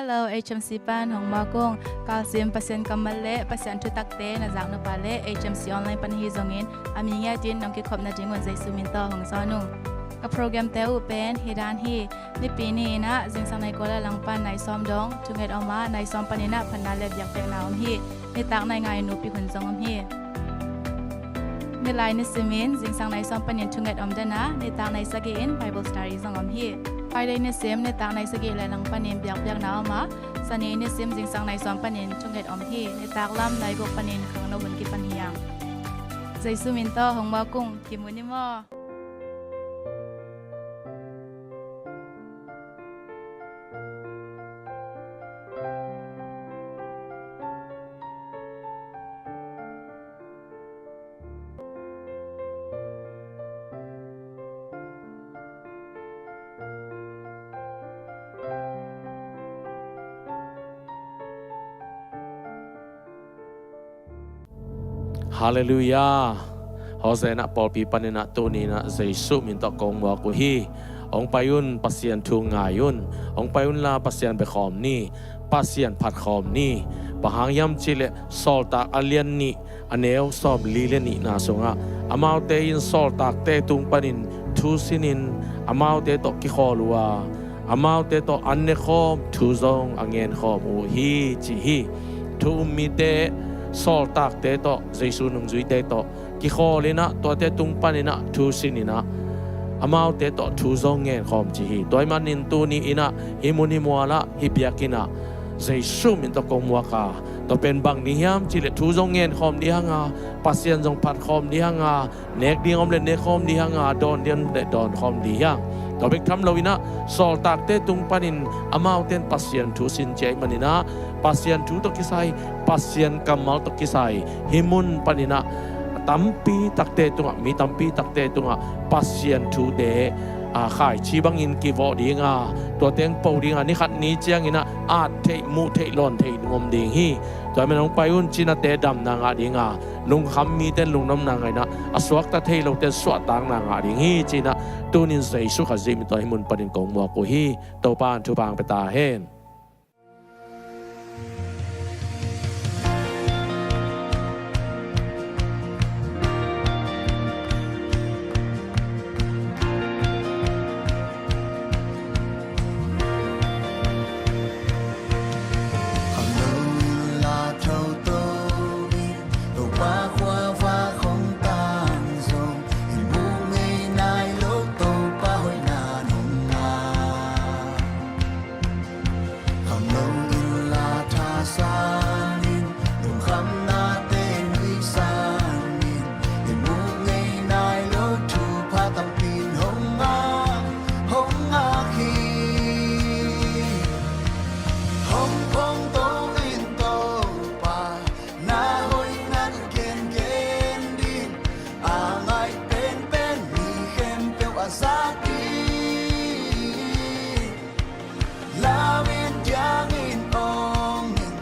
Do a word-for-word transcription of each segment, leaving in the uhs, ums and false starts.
Hello, H M C pan hong mawk ung. Kalsim Pasian kammal le Pasian thutakte na zak nupa le H M C online pan hi zongin a mi ngiatin nong kikhop nadingun Jesu min tawh hong zawn ung. Ka programte uh pen hi dan hi. Nipi ni inah zingsang nai kua le langpan nai sawm dong thunget om a, nai sawm paninah phatna le biakpiakna om hi. Nitak nai nga in nupi hun zong om hi. Nilai nisimin zingsang nai sawm panin thunget om dena, nitak nai sagih in Bible study zong om hi. Friday nisim nitak nai sagih le langpanin biakpiakna om a, Sani nisim zingsang nai sawm panin thunget om hi. Nitak lam nai guk panin khangno hun kipan hi ang. Jesu min tawh hong mawk ung, kimu ni maw? Halleluiah. Hosanna pawlpi paninah tuninah Jesu min tawh kong muak uh hi. Hong pai un, Pasian thu ngai un. Hong pai unla Pasian bekhawm ni, Pasian phatkhawm ni. Bang hang hiam cihleh Sawltak a lian nih a neu sawm li le nihna sungah amaute in sawltakte tung panin thu sinin amaute tawh kikhawl uh a, amaute tawh an nekhawm thu zong a ngenkhawm uh hi ci hi. Thu um mite sawltakte tawh, Jesu nungzuite tawh kikhawl inah tuate tung paninah thu sininah amaute tawh thu zong ngenkhawm ci hi. Tua ahih manin tuni inah hih mun hih mualah hih biakinnah Jesu min tawh kong muak a, tua pen bang ding hiam cihleh thu zong ngenkhawm ding hang a, Pasian zong phatkhawm ding hang a, nek ding om le nekkhawm ding hang a, dawn ding om le dawnkhawm ding hi hang. Tua bek tham loinah sawltakte tung panin amaute in Pasian thu sin ci ahih maninah Pasian thu tawh kisai, Pasian kammal tawh kisai hih mun paninah tampi takte tungah, mi tampi takte tungah Pasian thute a, khaici bangin kivawh ding a, tua teng po ding a, ni khat ni cianginah at theih, muh theih, lawn theih ding om ding hi. Tua ahih manin hong pai un, cinate damna ngah ding a, lungkham mite in lungdamna ngah inah a suakta thei lote in suahtakna ngah ding hi ci inah tunin Jesu Khazih min tawh hih mun panin kong muak uh hi. Topa in thupha hong pia ta hen. Khangno inla thasan in, lungkhamnate nuihsan in, i muh ngei nai lo thupha tampi in hong ngak, hong ngak hi. Hong phongto in Topa, na hoihna gengen ding, a ngai penpen mi khempeuh a zak ding. Lam in tiang in ong in,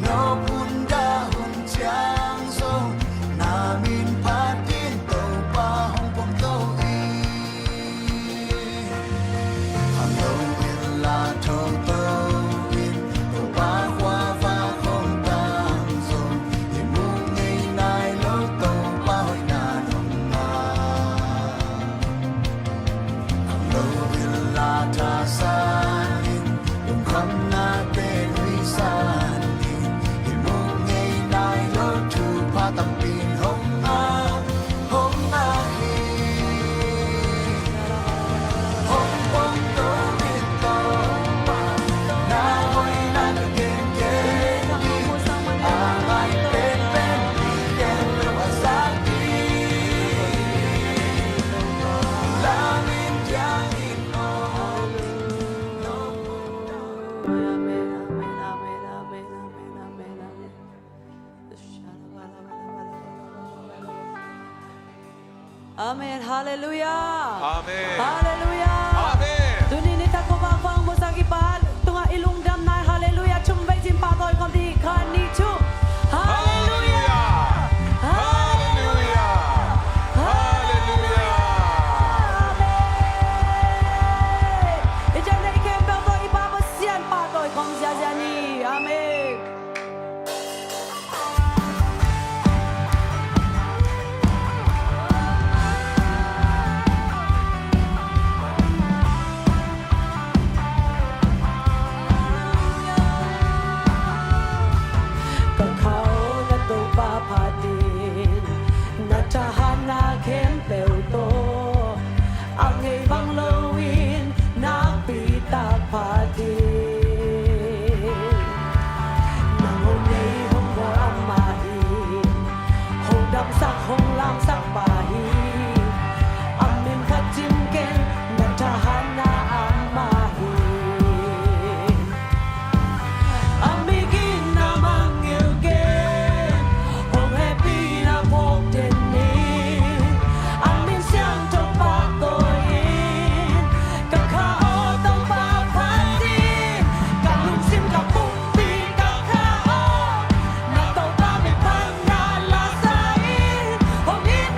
no phunda hun ciang zong, na min phat in Topa hong phongto in. Khangno inla thoto in, Topa khuavak hong tang zong, i muh ngei nai lo Topa hoihna in hong ngak. Khangno inla thasan in, lungkhamnate nuihsan in, i muh ngei nai lo thupha tampi in hong ngak, hong ngak hi. Hong phongto in Topa, na hoihna gengen ding, a ngai penpen mi khempeuh a zak ding. Lam in tiang in ong. Amen. Halleluiah. Amen. Halleluiah. Amen. Tuni nitak khuavak vang musak i Pa tungah i lungdamna in halleluiah thum vei cin pahtawi khawm ding, khat, nih, thum. Halleluiah. Halleluiah. Halleluiah. Amen. I ciang i khempeuh tawh i Pa Pasian pahtawi khawm ziazia. hong lamsak pa hi. A min khat cim ken, na thahatna amah hi. A migitna mangngilh ken, hong hehpihna phawk den ni. A min siangtho pahtawi in, ka kha aw Topa Pathian, ka lungsim ka pumpi ka kha aw, na Topa min phatna la sa in, hong it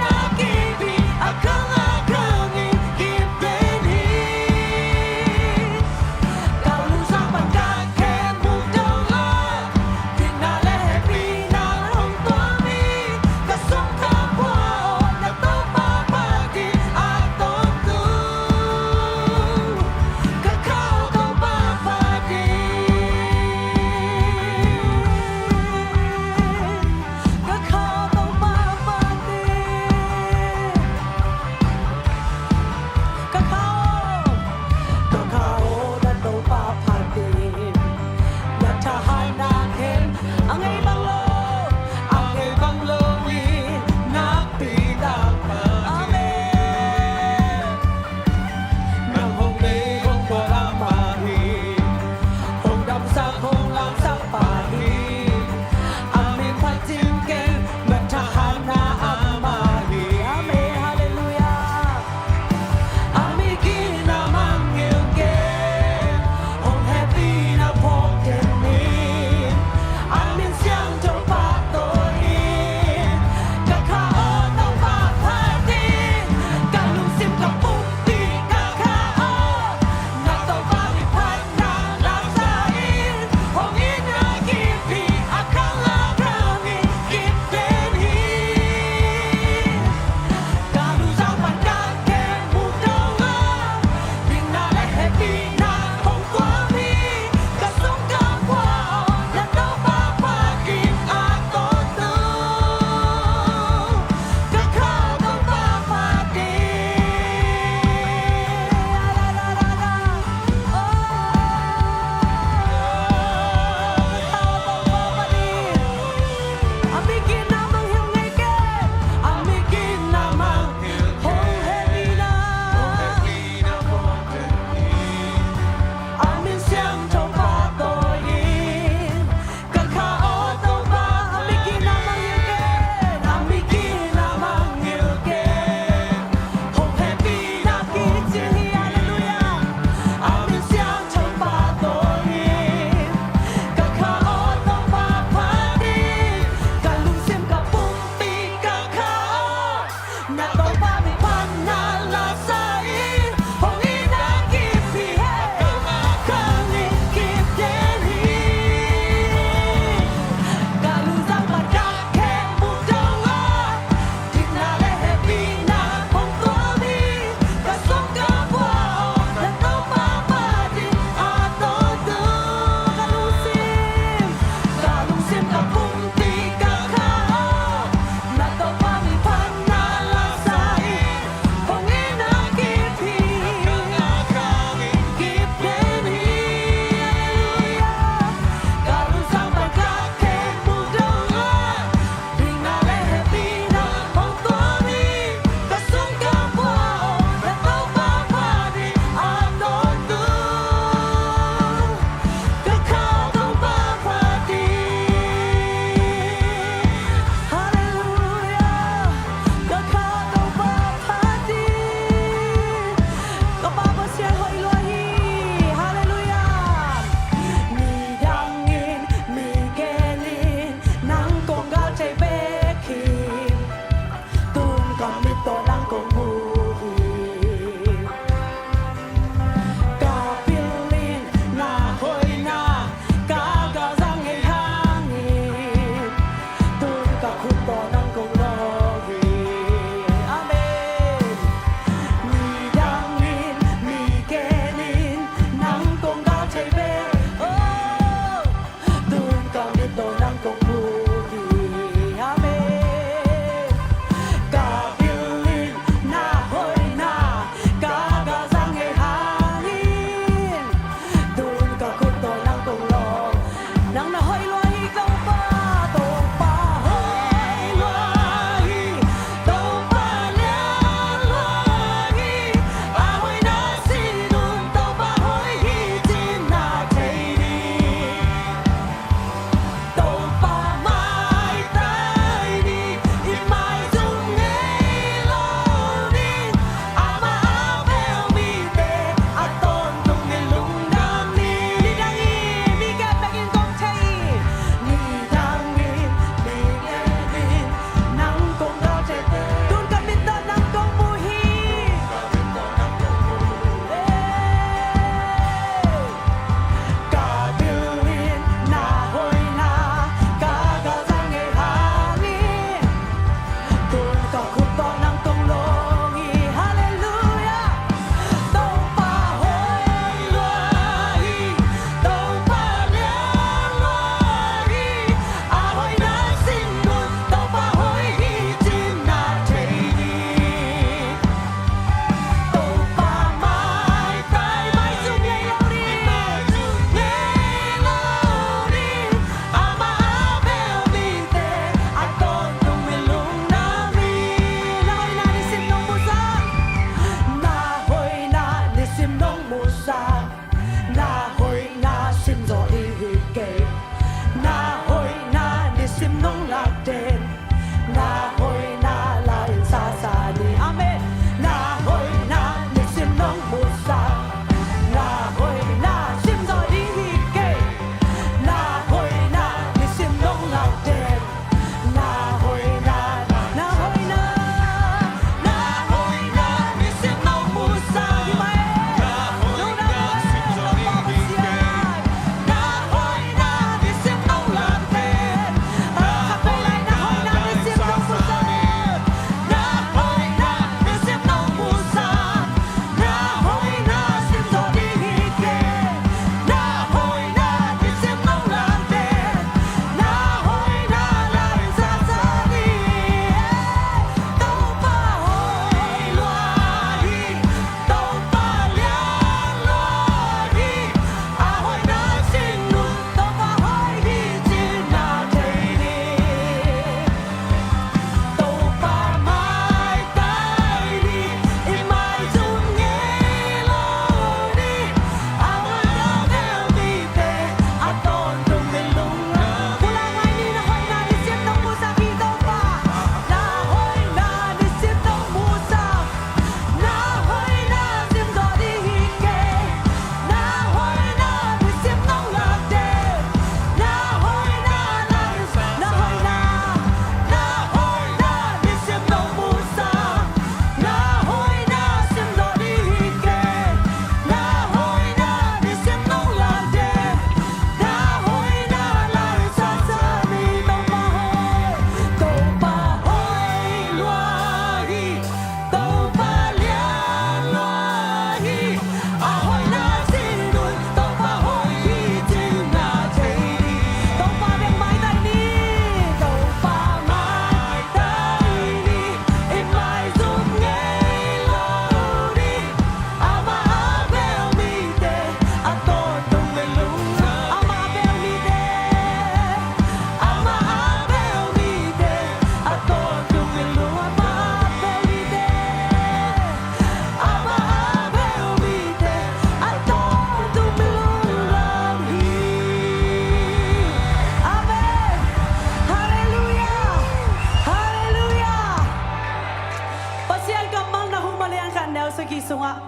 sungah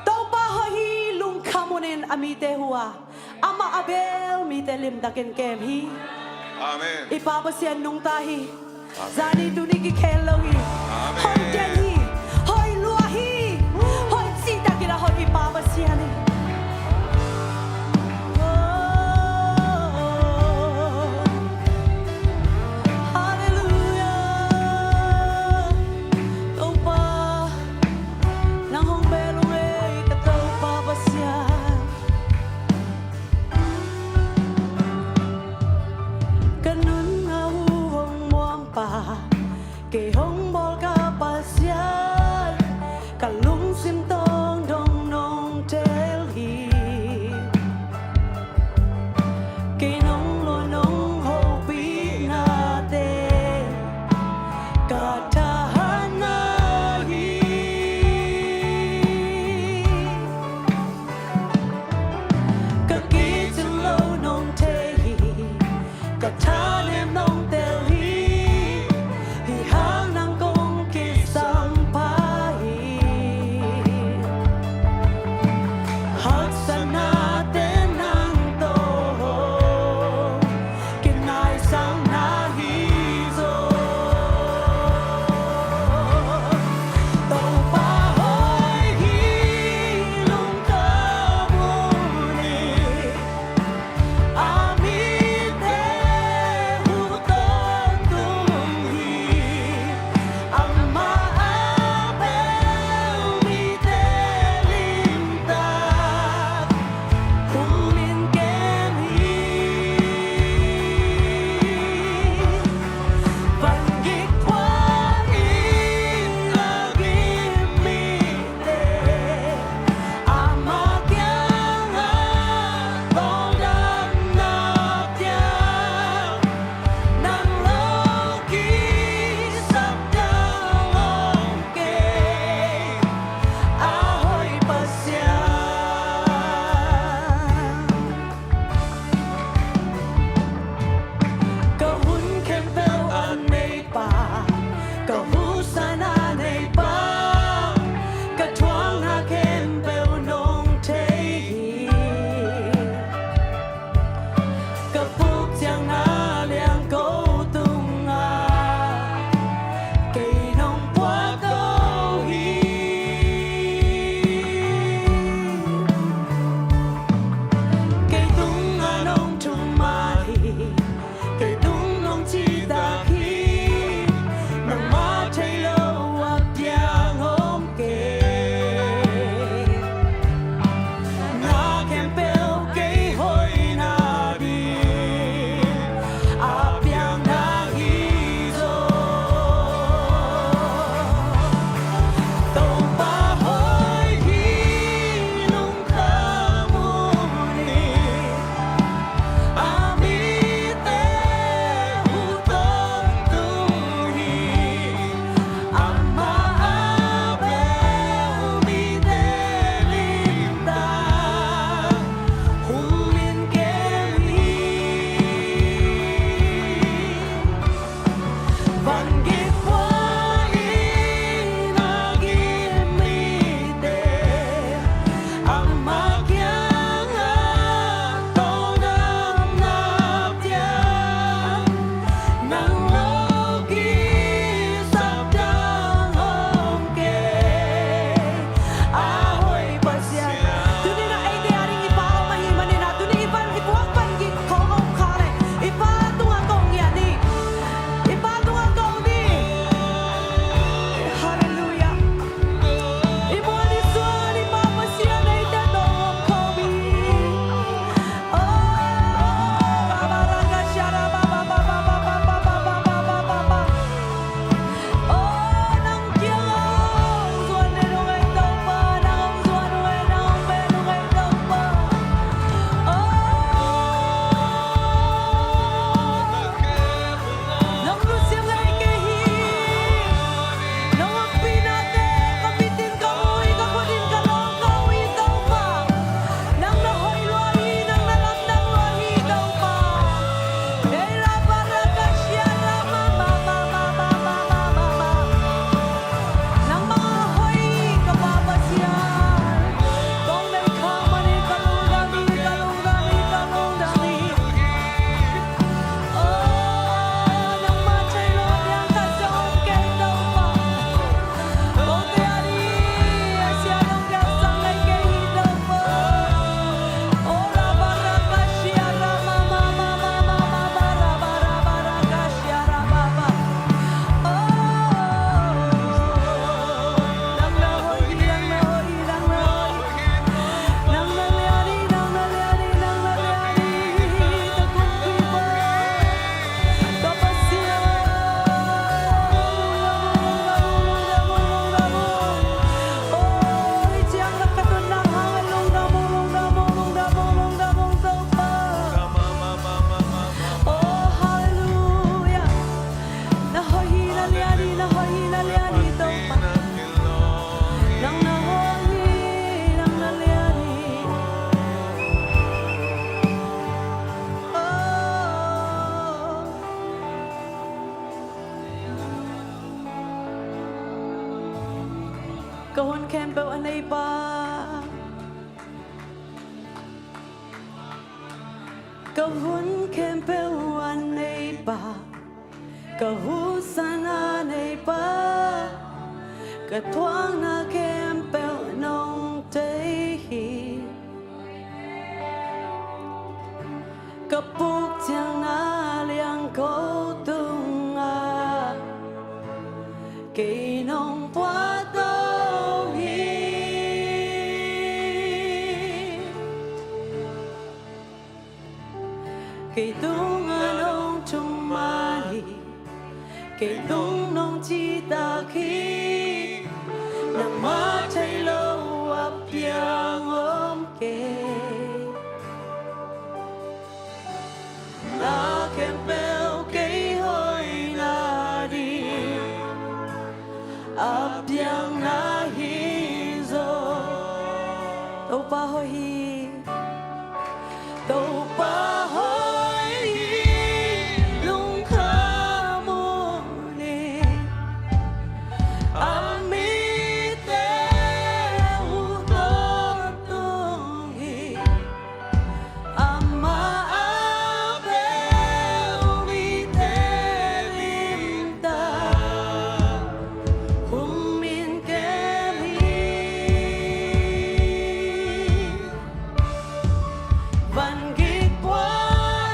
Topa hoih hi, lungkham unin a mite huh a, amah a bel mite limtakin kem hi. Amen. I Pa Pasian nungta hi. Amen. Zani tuni kikhel lo hi. Amen. Hoih den hi. Hoih lua hi. Hoih cihtakin a hoih i Pa Pasian hi. Oh, halleluiah. Topa, nang hong bel ung ei, ka Topa Pasian. Ka nun a hu hong muangpa, kei hong bawl ka Pasian, ka lungsim tawng dong nong tel hi. Kei nong lua nong hopihnate ka thahatna hi. Ka kicing lo nong thei hi, ka thanem nong tel hi. Hi hang nang ko Ka hun khempeuh a nei pa, ka hun khempeuh a nei pa, ka huhsan a nei pa, ka thuakna khempeuh nong thei hi. Ka puk ciangna liangko tungah kei nong puahto hi. Kei tungah nong thum mah hi. Kei tung nong citak hi. Nangmah theih loh a piang om kei. Na khempeuh kei hoihna ding a piang na hi zaw. Topa hoih hi. Topa hoih hi, lungkham un hi. A mite uh tawntung hi. Amah a bel mite limtak hong min kem hi. Van gik pua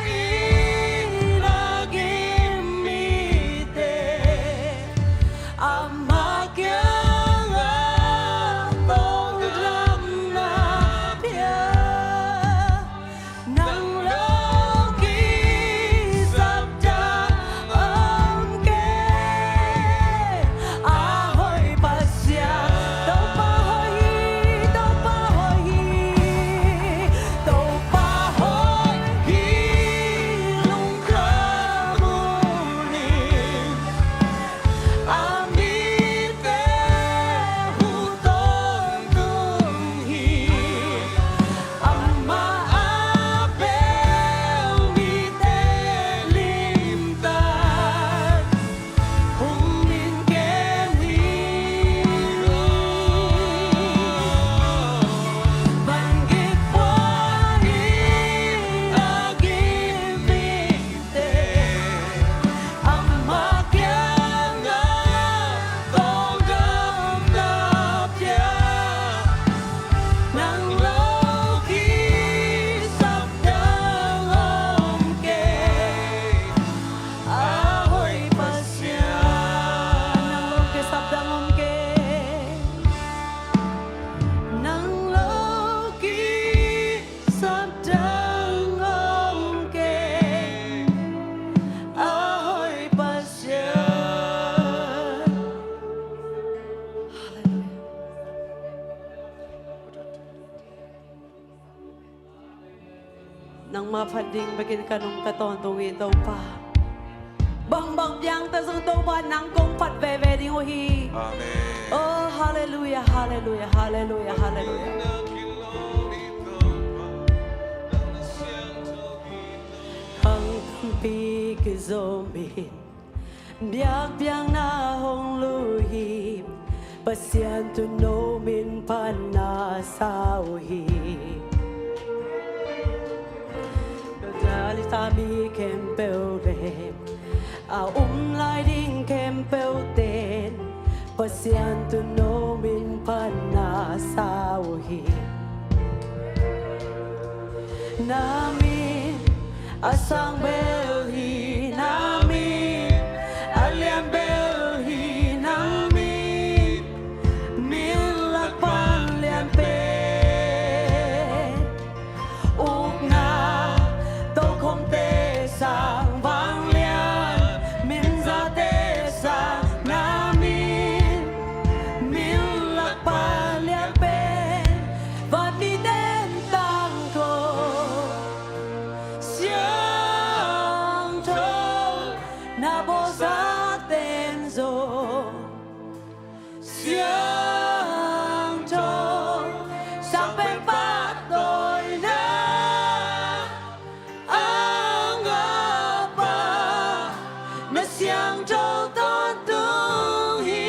in a gim mite amah kiangah tawldamna pia. Nang lo kisapdang om kei. A hoih Pasian, Topa hoih hi, Topa hoih hi, Topa hoih hi, lungkham un hi. A mite uh tawntung hi. Amah a bel mite limtak hong min kem hi. Van gik pua in a gim mite amah kiangah tawldamna pia. Nang lo kisapdang om kei. A hoih Pasian, nang lo kisapdang om kei. Nang lo ki sapdang om kei, a hoih Pasian. Halleluiah. Nangmah phat ding bekin ka nungta tawntung hi Topa. Bangbang piangta zong Topa nang kong phat veve ding uh hi. Amen. Oh, halleluiah, halleluiah, halleluiah, halleluiah. Khang tampi kizom in biakpiakna hong luh hi. Pasian tuuno min phatna sa uh hi. Ka dal i tami khempeuh le a um lai ding khempeuh ten Pasian tuuno min phatna sa uh hi. Na min a sang bel hi, na min a lian bel hi, na min min lak pan lian pen. Ukna tokhomte sang vanglian, min zate sang na min, min lak pan lian pen. Van mite in tangko siangtho, na bawlsa ten zong siangtho, sang pen pahtawina a ngah pa, na siangtho tawntung hi.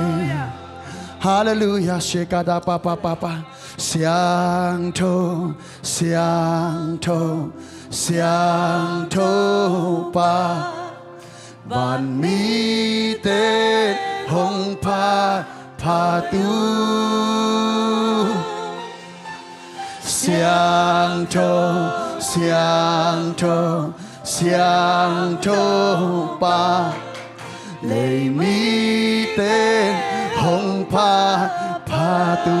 Hallelujah. Hallelujah. Shekada pa pa pa pa. 上头，上头，上头吧。 萬物的恐怕怕都想透，想透，想透吧。 Leimi ten hong pha, pha tu.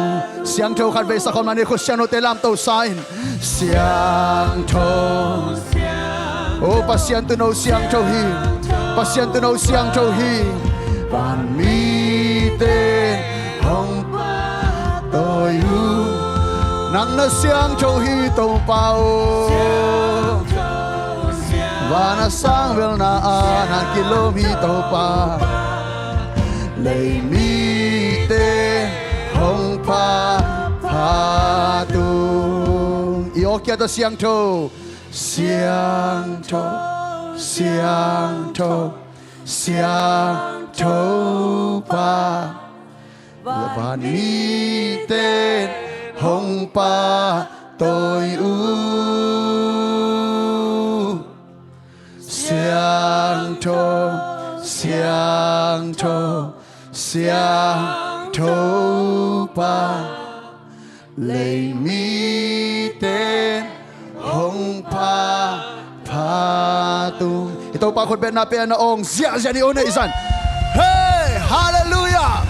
Siangtho khat vei sa khawm lai ni, khut siangthote lamto sa in. Siangtho. O Pasian tuuno siangtho hi. Pasian tuuno siangtho hi. Vanmi ten hong pha tawi uh. Nang na siangtho hi Topa aw. Van a sang velna ah na kilawm hi Topa. Leimi ten hong pha, pha tung. I awkia tawh siangtho. Siangtho, siangtho, siangtho pa. Vanmi ten hong pha tawi uh. Siangtho, siangtho, siangtho pa. Leimi ten hong pha, pha tung. I Topa khutbetna pia na ong ziahziah ni aw neih zan. Hey, hallelujah.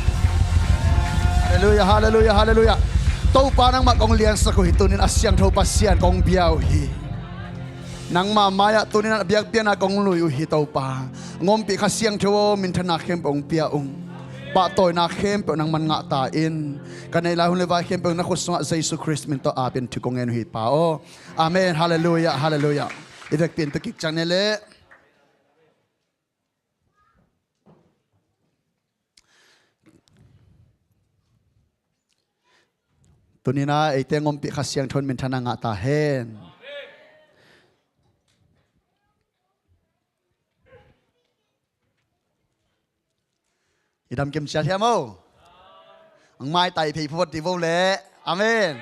Hallelujah, hallelujah, hallelujah. Topa nangmah kong liansak uh hi, tunin a siangtho Pasian kong bia uh hi. Nangmah mai-ah tunin a biakpiakna kong lui uh hi Topa. Hong ompih Kha Siangtho aw, minthanna khempeuh hong pia ung. Pahtawina khempeuh nangman ngah ta in. Ka neih lai hun le vai khempeuh na khut sungah Jesu Khrist min tawh apin thu kong ngen uh hi Pa aw. Amen. Hallelujah, hallelujah. I vekpi in tu kik ciang ni leh. Tunin a eite hong ompih Kha Siangtho in minthanna ngah ta hen. I dam kim ciat hiam aw? Ang maitai phei phot ti vo leh. Amen.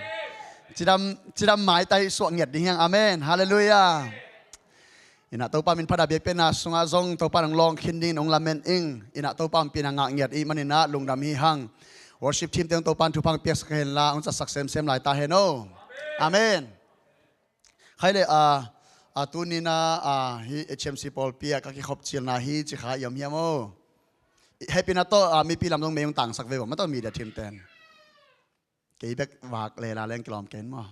Cidam, cidam maitai suah ngiat ding hiang. Amen. Hallelujah. Inah Topa min phat a biakpiakna sungah zong Topa nang lawng khin dingin hong lamen ing. Inah Topa ompihna ngah ngiat i hih maninah lungdam hi hang. Worship team te hong Topa in thupha hong piaksak hen la hong zatsak semsem lai ta hen aw. Amen. Khai le a, a tunin a, a hi H M C pawlpi ah ka kikhop cilna hi ci kha i om hiam aw? Hehpihna tawh a mipi lam zong mei hong tangsak ve vo, ma tawh media team ten. Kei bek vak lela leng kilawm kei in maw?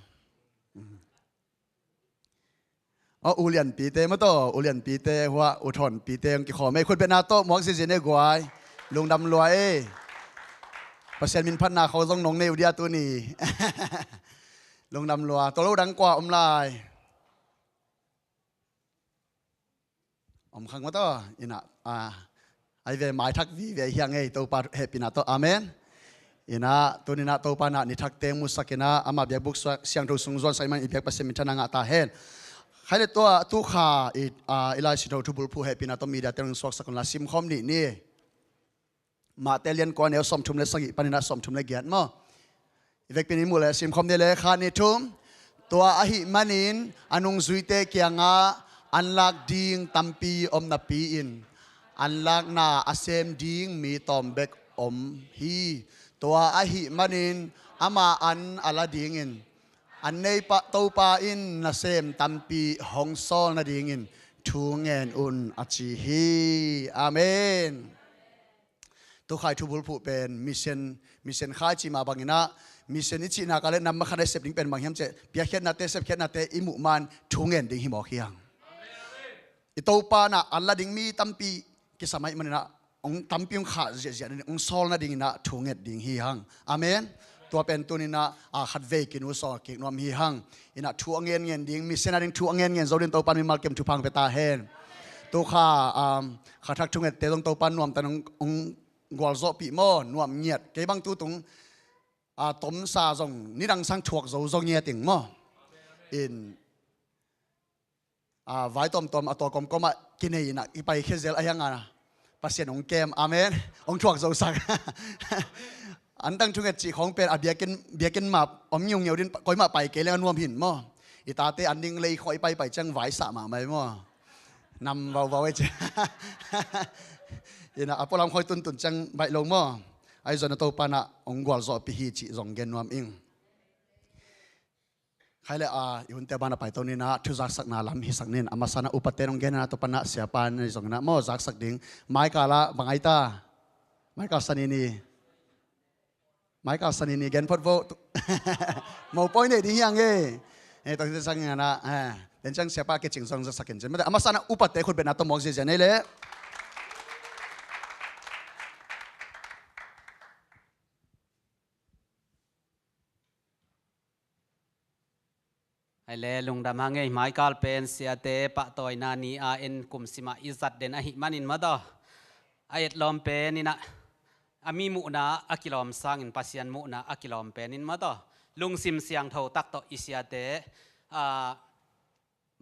Aw, u lianpite maw tawh, u lianpite hua, u thawnpite hong kikhawm ei, khutbetna tawh muak zizin ei guai. Lungdam lua ei. Pasian min phatna khawng zong nong nei uh dia tuni. Lungdam lua. Tua lo dang kua om lai? Om khang maw tawh, inah, a, ai ve mai thak vive hiang ei, Topa hehpihna tawh. Amen. Inah, tuninah Topa nah ni thak teng musak inah, ama biakbuk suak siangtho sung zuan sak man i biak Pasian minthanna ngah ta hen. Khai le tua, tu kha i, a, i Lai Siangtho thubulphuh hehpihna tawh media teng suaksak un la simkhawm nih ni. Mate lian kua neu sawmthum le sagih paninah sawmthum le giat maw? I vekpi in i muh le simkhawm ni le kha ni thum. Tua ahih manin a nungzuite kiangah an lak ding tampi om napi-in an lakna a sem ding mi tawm bek om hi. Tua ahih manin ama an a la dingin an neipa Topa in nasem tampi hong sawl nadingin thu ngen un a ci hi. Amen. Tukhai thubulphuh pen mission, mission khai cih mah banginah, mission i cihna ka le nam makhan a i sep ding pen bang hiam ceh, piakkhiatnate, sepkhiatnate i muh man thu ngen ding hi mawk hi hang. I Topa nah an la ding mi tampi kisam ahih maninah, hong tampi hong khah ziahziah nading, hong sawl nadinginah thu nget ding hi hang. Amen. Tua pen tuninah, a, khatvei kinu sawl kik nuam hi hang. Inah thu a ngenngen ding, mission a ding thu a ngenngen zo ding Topa in mimal kem thupha hong pia ta hen. Tukha, um, kha thak thungette zong Topa in nuamtan hong, hong gualzawhpih maw, nuam ngiat. Kei bang tutung, a, tomsa zong nidang sang thuak zo zong ngiat ing maw. In, a, vai tuamtuam a tua kawmkawmah kinei inah i paikhia zel a hiang a Pasian hong kem. Amen. Hong thuak zosak. Antang thunget cih khawng pen a biakinn, biakinn mah om ngiungeu din koimah pai kei leng a nuam hin maw. I tate an ding lei khawh i paipai ciang vaisah mahmah hi maw. Nam vauvau e ci. Inah a pualam khawng i tuntun ciang baih lo maw. Ahi zong a Topa nah hong gualzawhpih hi cih zong gen nuam ing. Khai le a, i hunte banah paito ninah, thu zaksakna lam hisak nin, a masa nah upate nong gen a, tua panah siapa nih zong inah maw zaksak ding. Michael ah, bang ai ta? Michael Sanini. Michael Sanini gen phot vo. Mopawi nei ding hiang e. Eh, tawh sang inah, eh, den ciang siapa kicing zong zaksak in cin. Mate, a masa nah upate khutbetna tawh mawk ziazia nei le. Hai le lungdam hang ei, Michael pen siate pahtawina ni a en kum simah i zat den ahih manin maw taw. A etlawm pen inah a mi muhna a kilawm sangin Pasian muhna a kilawm pen in maw taw. Lungsim siangtho tak tawh i siate, a,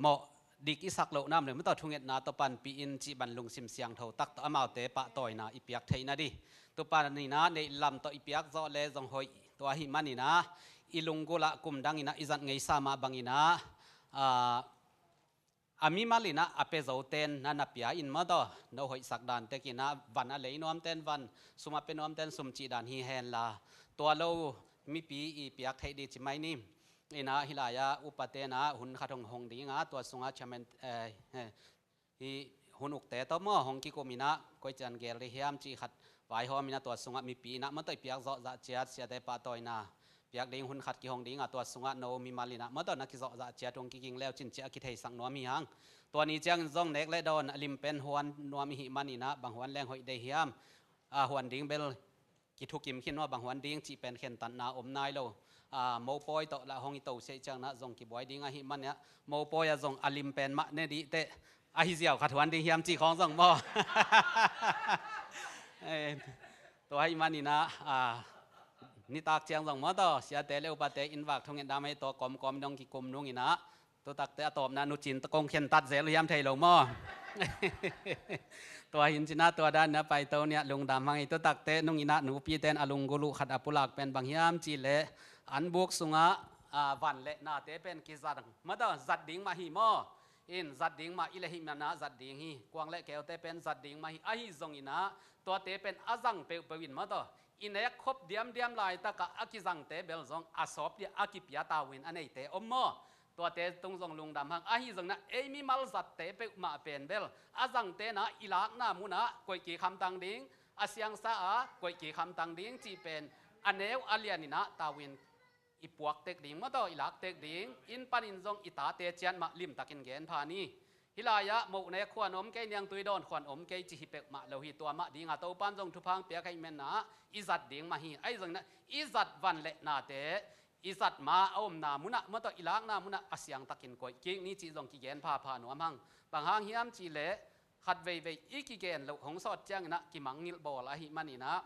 mawh dik i sak loh nam le maw taw thungetna tawh panpih in cih ban lungsim siangtho tak tawh amaute pahtawina i piak theihna dih. Tua paninah neih lam tawh i piak zawh le zong hoih tua ahih maninah i lunggulh ah kum danginah i zat ngeisa mah banginah, a, a mimal inah a pia zoten na na pia in maw taw, no hoihsak dan tekinah van a lei nuamten van, sum a pia nuamten sum cih dan hi henla, tua lo mipi i piak theih dih ci mai ni. Inah hih lai-ah upatenah hun khat hong hong dinga tua sungah chairman, eh, eh, hih hun ukte tawh maw hong kikum inah koi cian gel dih hiam cih khat vaihawm inah tua sungah mipi inah maw taw i piak zawh zah ciat siate pahtawina piak ding hun khat kihong dinga tua sungah no mimal inah maw taw na kizawh zah ciat hong kiging leu cin ciah a kitheisak nuam hi hang. Tua ni ciangin zong nek le dawn a lim pen huan nuam i hih maninah bang huan leng hoih dei hiam, a huan ding bel kithukim khin maw bang huan ding cih pen khentatna om nai lo. A, mopawi tawh lah hong i to seh ciangnah zong kibuai ding ahih maninah mopawi ah zong a lim pen mah ne dih teh ahi ziau khat huan ding hiam cih khawng zong maw. Eh, tua ahih maninah, a, nitak ciang zong maw taw siate le upate inn vak thungetna mai tawh kawmkawm dong kikum nunginah tutakte a tawpna nucin kong khentat zel uh hiam thei lo maw? Tua hin cinah tua dan inah paito niah lungdam hang hi. Tutakte nunginah nupite in a lunggulh uh khat a pulak pen bang hiam cih leh an buk sungah, a, van le nate pen kizang maw taw zat ding mah hi maw? In zat ding mah i le hih manah zat ding hi. Kuang le keute pen zat ding mah hi. Ahi zonginah tuate pen a zang peuhpeuh in maw taw i nek khop diamdiam laitakah a kizangte bel zong a sawp dia a kipia tavuin a neite om maw? Tuate tung zong lungdam hang. Ahi zonginah ei mimal zatte peuhmah pen bel a zangte nah i lakna munah koih kik hamtang ding, a siangsa a koih kik hamtang ding cih pen a neu a lian inah tavuin i puak tek ding maw taw i lak tek ding. Inn panin zong i tate ciat mah limtakin gen pha ni. Hih lai-ah moh nek khuan om kei, niangtui dawn khuan om kei cih hi peuhmah lo hi. Tua mah dinga Topan zong thupha hong piak ahih maninah i zat ding mah hi. Ahi zonginah i zat van le nate i zat ma a omna munah maw taw i lakna munah a siangtakin koih kik ni cih zong kigen phapha nuam hang. Bang hang hiam cih leh khat veivei i kigen loh hong sawt cianginah kimangngilh bawl ahih maninah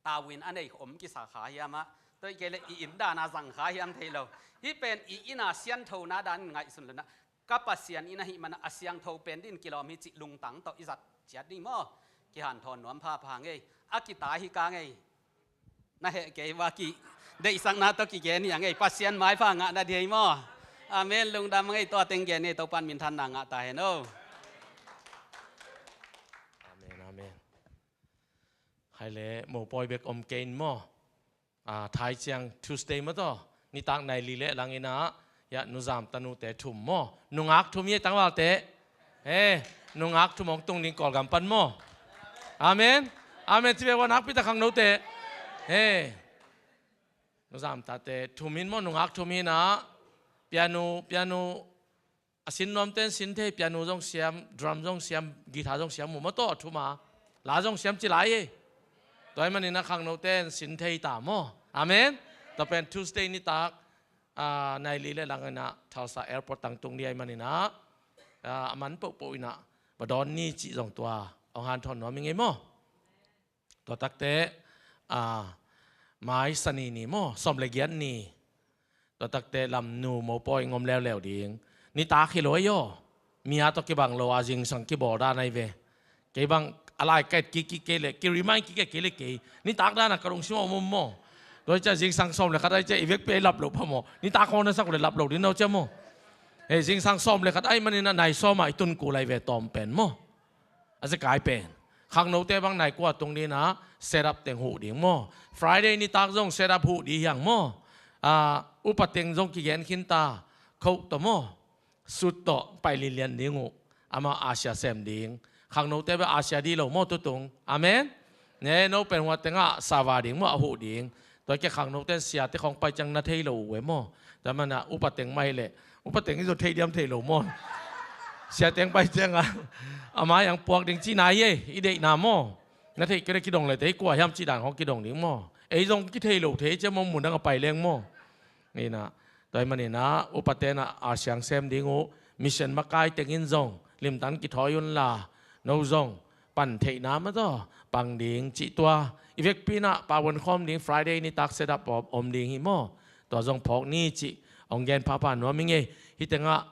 tavuin a nei om kisa kha hiam ah, tua hi kei leh i inn dan a zang kha hiam thei lo. Hih pen i inn a sianthona dan in ngaihsun lo in ah, ka Pasian inn ahih man a siangtho pen dingin kilawm hi cih lungtang tawh i zat ciat ding maw? Kihanthawn nuam phapha ngei. A kitai hi ka ngei. Na heh kei ua, kideihsakna tawh kigen hi a ngei. Pasian maipha ngah na ding hi maw? Amen. Lungdam a ngei, tua teng gen hi. Topa'n minthanna ngah ta hen aw. Amen, amen. Hai le, mopawi bek om kei in maw? Ah, thai ciang Tuesday maw taw, nitak nai li le lang in ah, ya, nuzam tanute thum maw? Nungak thum hi tangvalte. He, nungak thum hong tung ding Kawlgam pan maw? Amen. Amen. Ci ve ua, nakpi tak khangnote. He. Nuzam tate thum in maw, nungak thum in ah, piano, piano, a sin nuamte'n sin thei, piano zong siam, drum zong siam, guitar zong siam, mu maw taw, a thum a. La zong siam ci lai e. Tua ahih manin ah khangnote'n sin thei ta maw? Amen. Tua pen Tuesday nitak, ah, nai li le lang in ah Tulsa Airport tang tung ding ahih manin ah, ah, a man pohpoh in ah va dawn ni cih zong tua hong hanthawn nuam ing ei maw? Tua takte, ah, mai Sani ni maw, sawm le giat ni. Tua takte lamnu mopawi ngom leuleu ding. Nitak hi lo ei aw. Mi a tawh kibang lo a zingsang kibawl dan ahi ve. Kei bang a lai ka et kik kik kei leh, ki remind kik kei leh kei. Nitak dan a ka lungsim ah om om maw? Tua hi ciah zingsang sawm le khat ahi ciah i vekpi ah i lap loh phamawh. Nitak khawng na sak uh leh lap lo ding no ciah maw? Hei, zingsang sawm le khat ahih manin ah nai sawm ah i tun kul ahi ve tawm pen maw? A zekai pen. Khangnote bang nai kua tung ding in ah set up teng huh ding maw? Friday nitak zong set up huh ding hi hang maw? Ah, upa teng zong kigen khin ta. Coat tawh maw? Suit tawh pai lianlian ding uh. Amah Asia sem ding. Khangnote bek Asia ding lo maw tutung? Amen. Ne, no pen hua tengah sava ding maw, a huh ding. Tua kei khangnote'n siate khawng pai ciang na thei lo uh e maw? Tua manin ah upa teng mah hi leh, upa teng hi zaw thei diam thei lo maw? Siate hong pai ciang ah, a mai ah hong puak ding cihna hi ei, i deihna maw? Na theih kei leh kidong leh te hi kua hiam cih dan khawng kidong ding maw? Ei zong kithei lo thei ciang maw, mun dang a pai leng maw? Hi in ah, tua ahih manin ah upate'n ah a siang sem ding uh, mission makai teng in zong limtan kithawi un la, no zong pan theihna maw taw, pang ding cih tua. I vekpi in ah pavuan khawm ding Friday nitak set up om, om ding hi maw? Tua zong phawk ni cih hong gen phapha nuam ing ei. Hih tengah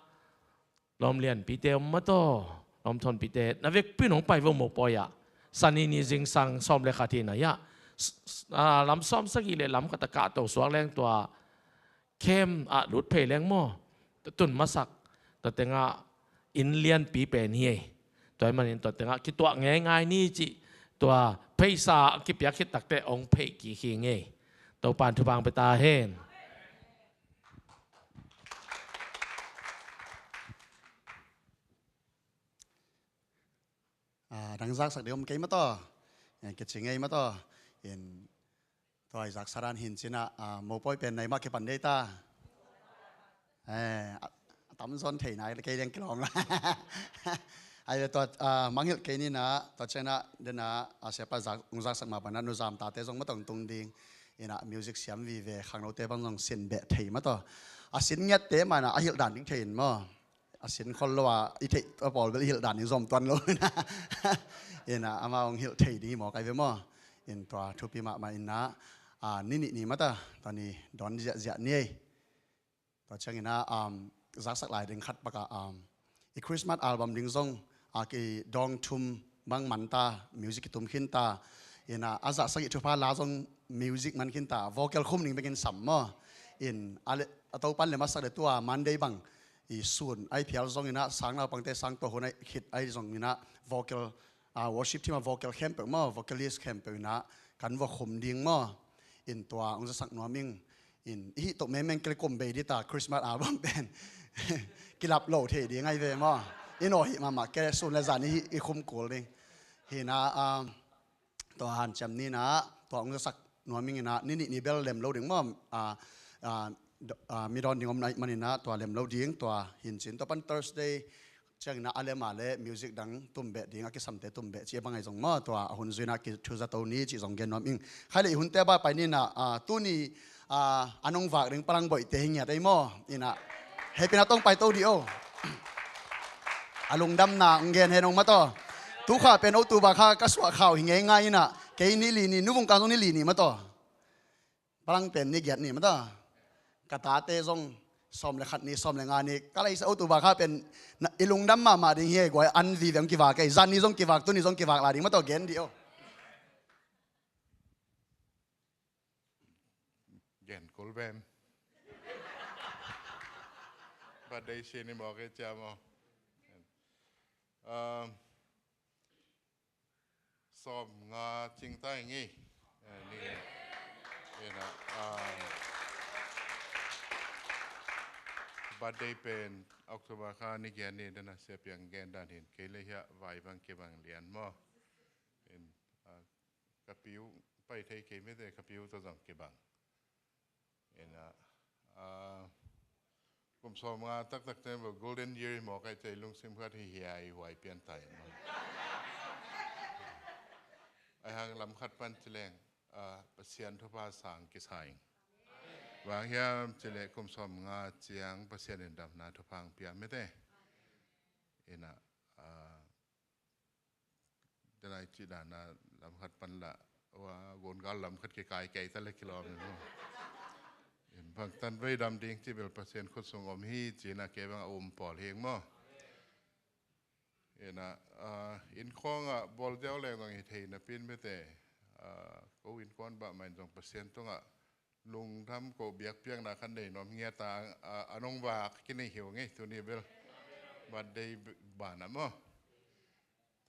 lawm lianpite om maw taw, lawm thawnpite, na vekpi in hong pai vo mopawi ah. Sani ni zingsang sawm le khat hi in ah, ya. S-, s-, ah, lam sawm sagih le lam khat a kahto suak leng tua camp ah lut phei leng maw? Tun masak, tua tengah inn lianpi pen hi ei. Tua ahih manin tua tengah kituah ngeingai ni cih, tua pheisa a kipiak khit takte hong phei kik hi ing ei. Topa'n thupha hong pia ta hen. Ah, dang zaksak ding om kei maw taw? Eh, kici ngei maw taw? In, tua i zaksak dan hi in cin ah, ah, mopawi pen nai mah kipan dei ta. Eh, a, a tamzaw in thei nai kei ding kilawm la. Ai ve tua, ah, mangngilh kei ni in ah, tua ciang ah, den ah, ah, siapa zak, ung zaksak mah bang ah, nuzam tate zong maw tawh tung ding. In ah, music siam vive, khangnote bang zong sin beh thei maw taw. A sin ngiatte mah in ah, a hilh dan ding thei in maw? A sin khol lo a, i theih a pawl bel i hilh dan in zom tuan lo in ah. In ah, amau hong hilh thei ding hi mawk ai ve maw? In tua thupi mahmah in ah, ah, ni nih ni maw taw, tua ni dawn ziahziah ni ei. Tua ciang in ah, um, zaksak lai ding khat bek ah, um, i Christmas album ding zong, ah, kidawng thum bang man ta, music kitum khin ta. In ah, a zah sagih thupha la zong music man khin ta, vocal khum ding bek in sam maw? In, a le, a Topa'n lem a sak leh tua Monday bang i sun ahi phial zong in ah, sang naupangte sang tua hun ahi khit ahi zong in ah, vocal, ah, worship team a vocal khempeuh maw, vocalist khempeuh in ah, kan va khum ding maw? In tua hong zasak nuam ing. In, i hih tawh mengmeng kei leh kum bei ding ta, Christmas album pen kilap lo thei ding ai ve maw? In aw hih mahmah kei leh sun le zan i hih i khum kul ding. Hi in ah, ah, tua hanciam ni in ah, tua hong zasak nuam ing in ah, ni nih ni bel lem lo ding maw? Ah, ah, do-, ah, mi dawn ding om na ahih manin ah, tua lem lo ding, tua hi in cin. Tua pan Thursday ciang in ah, a lem a leh music dang tum beh ding, a kisamte tum beh cih a bang ahi zong maw, tua a hun zui in ah kithuza to ni cih zong gen nuam ing. Khai leh i hunte bang pai ni in ah, ah, tuni, ah, a nong vak ding Palang Boihte hi ngiat ei maw? In ah, hehpihna tawh hong pai to dih o. A lungdamna hong gen hen ung maw taw. Tu kha pen o tu ba kha ka suah khau hi ngeingai in ah, Kei ni li ni, nu Vung Kang zong ni li ni mah tawh. Palang pen ni giat ni mah tawh. Ka tate zong sawm le khat ni, sawm le nga ni. Ka leisa October kha pen na, i lungdam mahmah ding hi ei, guai, an vive hong kivak ei. Zan ni zong kivak, tuni zong kivak lai ding mah tawh gen dih o. Gen kul ven. Birthday sin i mawk ei cia maw. Um, sawm nga cing ta ing ei. Eh, ni, eh, na, ah, birthday pen October kha ni giat ni, dana Sia Piang gen dan hin kei le hiah vai bang kibang lian maw. In, ah, ka piu pai thei kei mete, ka piu tawh zong kibang. Ina, ah, kum sawm nga taktak ten bel golden year hi mawk ei, cei lungsim khat hi hiai huai pian tai maw. Ai hang lam khat pan ci leng, ah, Pasian thupha sang kisa ing. Bang hiam ci leh kum sawm nga ciang Pasian in damna thupha hong pia mete. Ina, ah, Denai ci dana lam khat pan la, wa, gon gal lam khat kikai kei ta le kilawm in maw. In bang tan vei dam ding ci bel Pasian khut sung om hi ci na kei bang a um pawl hi ing maw. Ina, ah, inn khawng ah bawl diau leng zong hi thei napi in mete, ah, ko inn khawng bah mah in zong Pasian tungah lungdam ko biakpiakna khan nei nuam ngiat a, a, a nong vak kinei hi ung ei tuni bel. Birthday b-, banah maw.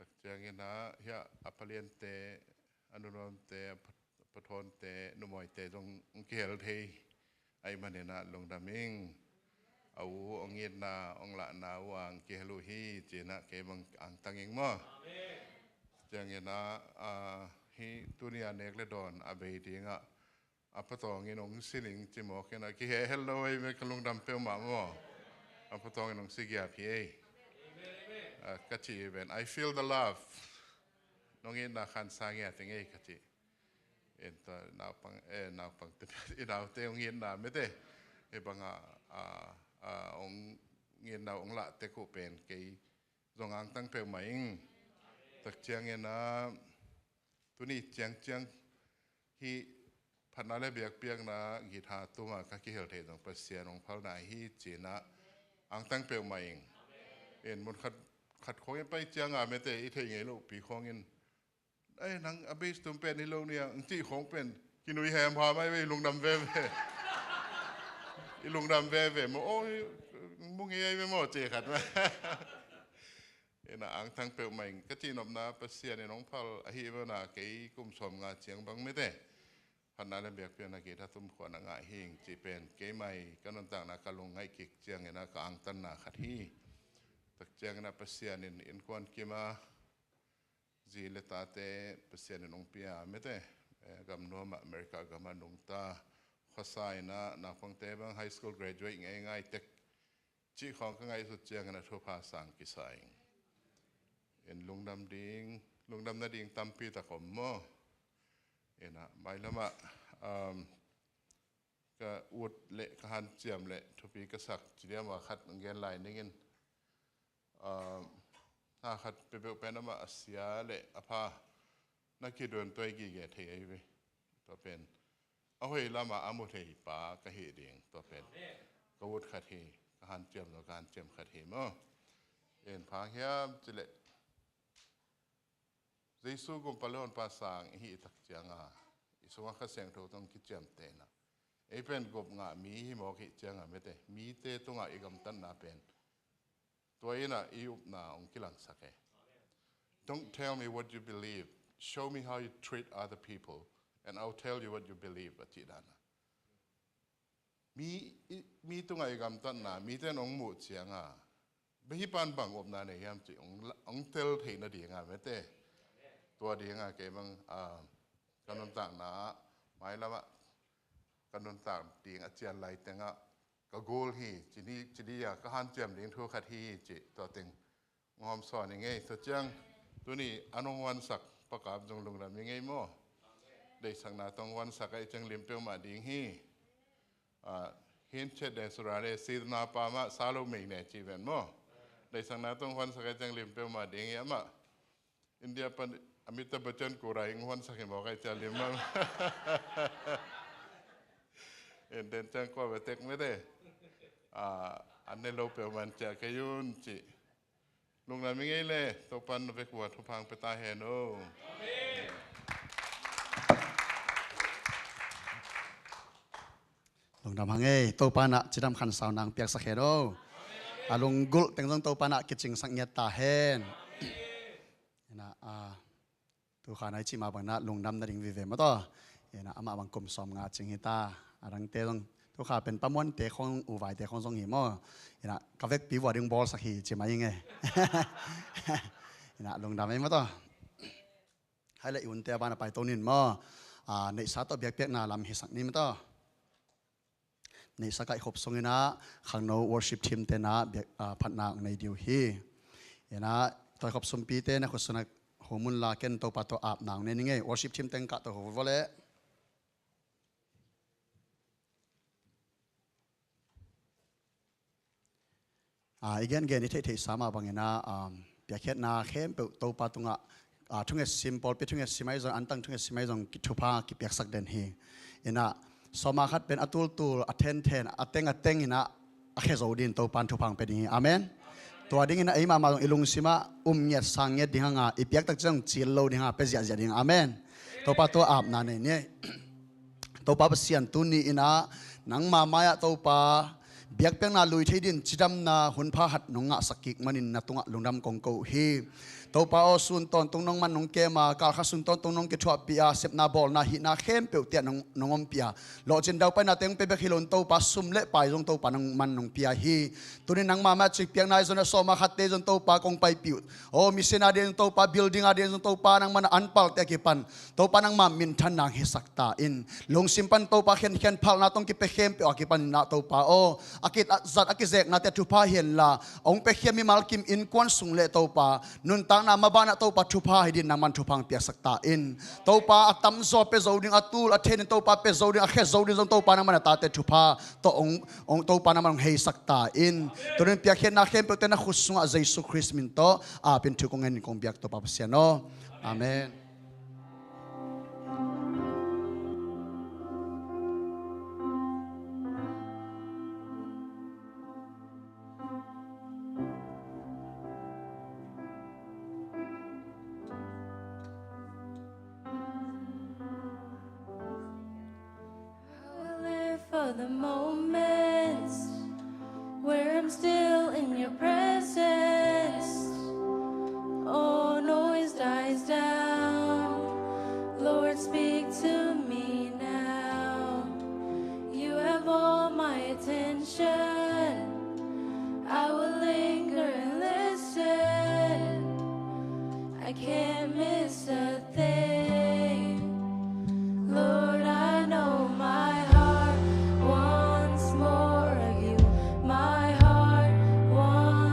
Tak ciangin ah, hiah a paliante, a nunuamte, a pa-, a pathawnte, numawite zong hong kihel thei ahih manin ah lungdam ing. A u hong itna, hong lahna uh a hong kihel uh hi, ci-in ah kei bang angtang ing maw. Ciangin ah, ah, hih tuni a nek le dawn a bei dingah a patawngin hong si ning ci mawk in ah kihehel lo ei ve, ka lungdam peuhmah maw. A patawngin hong si giap hi ei. Ah, ka cih hi ven, I feel the love. Nong itna khan sa ngiat ing ei ka cih. En ta naupang, eh, naupang te, i naute hong itna mete. Hih banga, ah, ah, hong itna hong lah tek uh pen kei zong angtang peuhmah ing. Tak ciangin ah, tuni ciangciang hih phatna le biakpiakna guitar tuma ka kihel theih zong Pasian hong phalna hi ci-in ah angtang peuhmah ing. In mun khat, khat khawng i pai cianga mete i theih ngei lohpi khawngin, "Ei, nang a bass tum pen hi lo nia," ang cih khawng pen kinui hemham ai ve, i lungdam veve. I lungdam veve maw, "Aw, mu ngei ai ve maw," ci khat mah. Ina angtang peuhmah ing, ka cihnopna Pasian in hong phal ahi mana kei kum sawm nga ciang bang mete phatna le biakpiakna guitar tum khuana ngah hi ing cih pen keimai ka nuntakna ka lungngaih kik ciangin ah ka angtanna khat hi. Tak ciangin ah Pasian in innkuan kim a zi le tate Pasian in hong pia mete, eh, gam nuamah America gamah nungta, khuasa in ah naupangte bang high school graduate ngeingai tek cih khawng ka ngaihsut ciangin a thupha sang kisa ing. In lungdam ding, lungdam nading tampi tak om maw. Ina, mailamah, um, ka ut le ka hanciam le thupi ka sak ci diam a khat hong gen lai ningin, um, hna khat peuhpeuh pen amah a sia le a pha na kiduan tuai gige thei ahi ve. Tua pen a hoih lamah a mu thei pa ka hih ding, tua pen ka ut khat hi, ka hanciam lo ka hanciam khat hi maw. En phang hiam ci leh Jesu gumpa le honpa sang i hih tak cianga i sungah Kha Siangtho tawh kiciamtehna ei pen gop ngah mi hi mawk hih cianga mete mite tungah i gamtatna pen tua inah i upna hong kilangsak e. Don't tell me what you believe. Show me how you treat other people, and I'll tell you what you believe, a cih dana. Mi, i, mi tungah i gamtatna, mite in hong muh cianga, bia hih pan bang upna nei hiam cih hong la, hong tel theih nadinga mete. Tua dinga kei bang, ah, ka nuntakna ah, mailamah ka nuntak ding a cian lai tengah, ka goal hi, ci ni, ci dia, ka hanciam ding thu khat hi, ci tua teng hong hawmsawn i ngei. Tua ciang, tuni a nong huansak Pa Kap zong lungdam i ngei maw. Deihsakna tawh hong huansak a i ciang lim peuhmah ding hi. Ah, hin chet de sura de, sitna pa mah sa lo mei ne ci ven maw. Deihsakna tawh hong huansak a i ciang lim peuhmah ding hi amah. India pan Amitabh Bachchan kura ing huan sakhi mawk ai cia limang. Enten ciang kua betek mete. An ne lo peuhman cia kei un ci. Lungdam ing ei le, Topan na vekua thuphang peta hen o. Lungdam hang ei, Topa na cidam khansau nang piaksak hen o. A lunggulh teng zong Topa na kicingsak ngiat ta hen. Ina, a, tukha nai cih mah bang na lungdam na ding vive maw taw. Ina, amah bang kum sawm nga cing hita. A dangte zong tukha pen pamuante khong uvaite khong zong hi maw. Ina, ka vekpi vua ding bawlsak hi ci mai ing e. Ina, lungdam ei maw taw. Hai le i unte a ban a paito nin maw. A, neihsa tawh biakpiakna lam hisak ni maw taw. Neihsa kaih khop sung ina khangno worship team tena biak, a, phatna ang nei diu hi. Ina toikhop sumpite na khut suna humun la ken Topa tawh apna ang nei ning ei. Worship team teng kah tawh hu vua le. A, i gen gen i theihtheihsa mah bangin a, um, piakkhiatna khempeuh Topa tungah, a, thungetsim, pawlpi thungetsim ahi zong, antang thungetsim ahi zong, ki thupha kipiaksak den hi. Ina, sawma khat pen a tultul, a thenthen, a teng a teng ina, a khe zo din Topan thuphang pe ding hi. Amen. Tua dingin a ei mahmah zong i lungsimah um ngiat sang ngiat ding hanga, i piaktak ciang cil lo ding hanga, pe ziahziah ding. Amen. Topa tua apna nei ni. Topa Pasian tuni ina nangma mai-ah Topa biakpiakna lui thei din cidamna hunpha hat nong ngahsak kik manin na tungah lungdam kong ko uh hi. Topa aw, sun tawntung nong man nong kema, kalkha sun tawntung nong kithuahpih a, sepna bawlna hihna khempeuh tiah nong, nong ompih a, lawhcin daupaina teng pe bek hi loin Topa sum le pai zong Topa nong man nong pia hi. Tuni nangma mai-ah cikpiakna i zon a sawma khatte zon Topa kong paipih uh. Aw, mission a ding zong Topa, building a ding zong Topa nangman a anpalte a kipan Topa nangma minthan nang hisak ta in. Lungsim pan Topa khenkhen phalna tong kipia khempeuh a kipan inah Topa aw, a kizat a kizeknate thupha hianla hong piakhia mimal kim innkuan sung le Topa nuntakna mabanah Topa thupha hi din nangman thuphang piaksak ta in. Topa a tamzaw pia zo ding, a tul a thenin Topa pia zo ding, a khe zo ding zong Topa nangman a tate thupha tawh hong, hong Topa nangman hong heisak ta in. Tunin piakkhiatna khempeuhte na khut sungah Jesu Khrist min tawh apin thu kong ngenin kong biak Topa Pasian aw. Amen. I will live for the moments where I'm still in your presence. All noise dies down. Lord, speak to me now. You have all my attention. I will linger and listen. I can't miss a thing. Lord, I know my heart wants more of you. My heart wants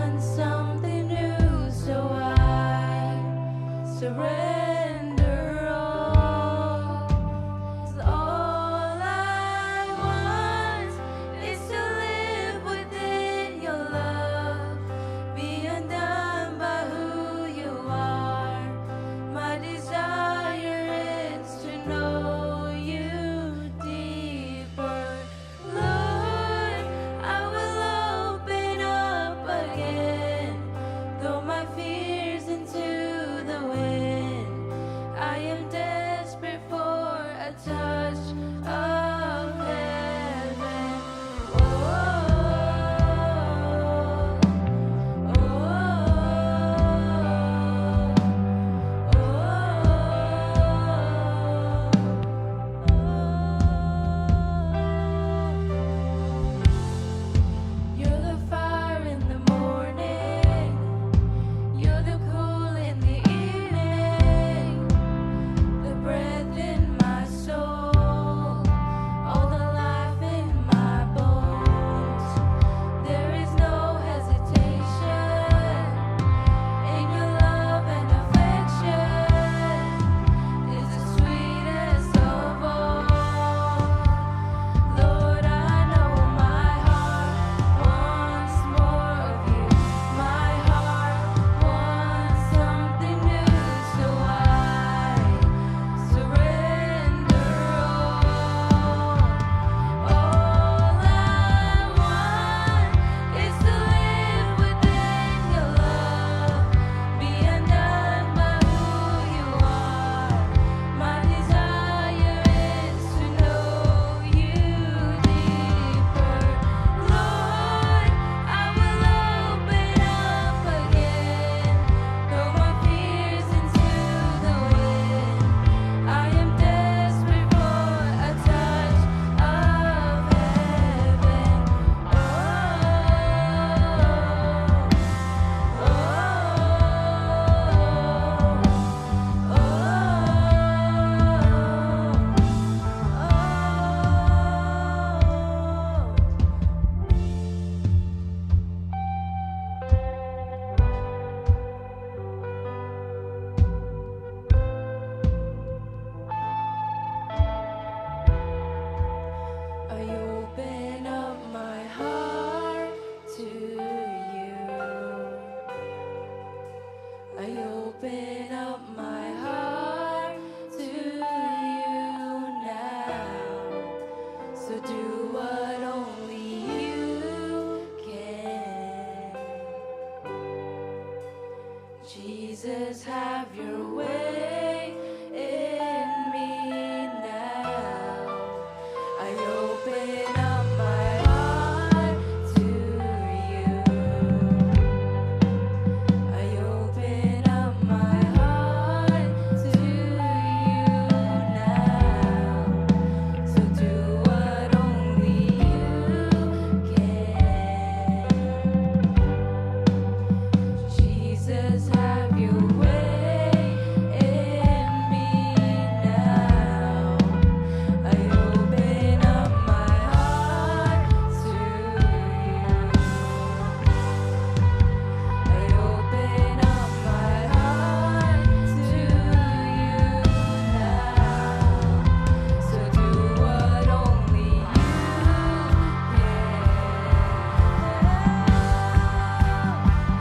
I open up my heart to you. I open up my heart to you now. So do what only you can. Jesus, have your way in me now. I open up my heart to you. I open up my heart to you now. So do what only you can. Jesus, have your way in me now. I open up my heart to you. I open up my heart to you now. So do what only you can.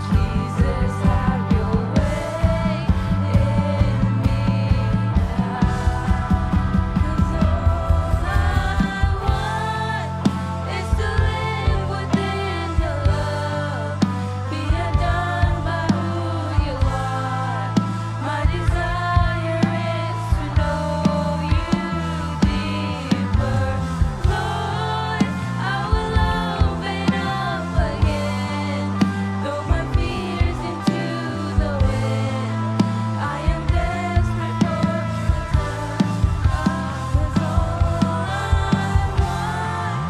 Jesus, have your way in me now. 'Cause all I want is to live within your love, be undone by who you are. My desire is to know you deeper. Lord, I will open up again. Throw my fears into the wind. I am desperate for a touch, 'cause all I want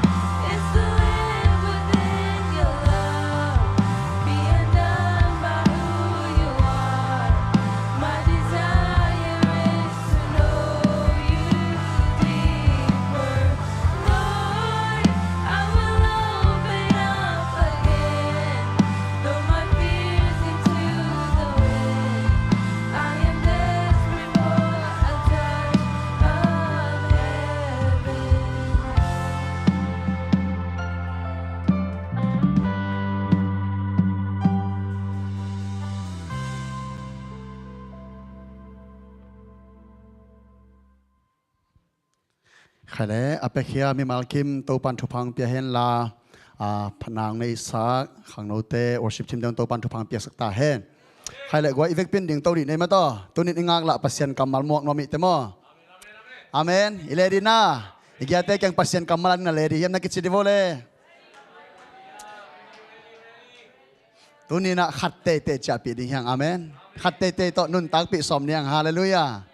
is to live within your love. Be undone by who you are. My desire is to know you deeper. Lord, I will open up again. Throw my fears into the wind. I am desperate for a touch of heaven. ใครเลย a pekhia mimal kim Topan thupha pia hen la, a, phatna neihsak khangnote worship team deuh Topan thupha piaksak ta hen. ใครเลย guai i vekpi-in ding to dih nei mah tawh. Tuni-in i ngaklah Pasian kammal muak nuam i hih teh maw. Amen. I le dih na. I giate kiang Pasian kammal a ding na le dih hiam, na kici dih vo le. Tuni-in ah khat teitei ciahpih ding hi hang. Amen. Khat teitei tawh nuntakpih sawm ni hang. Halleluiah.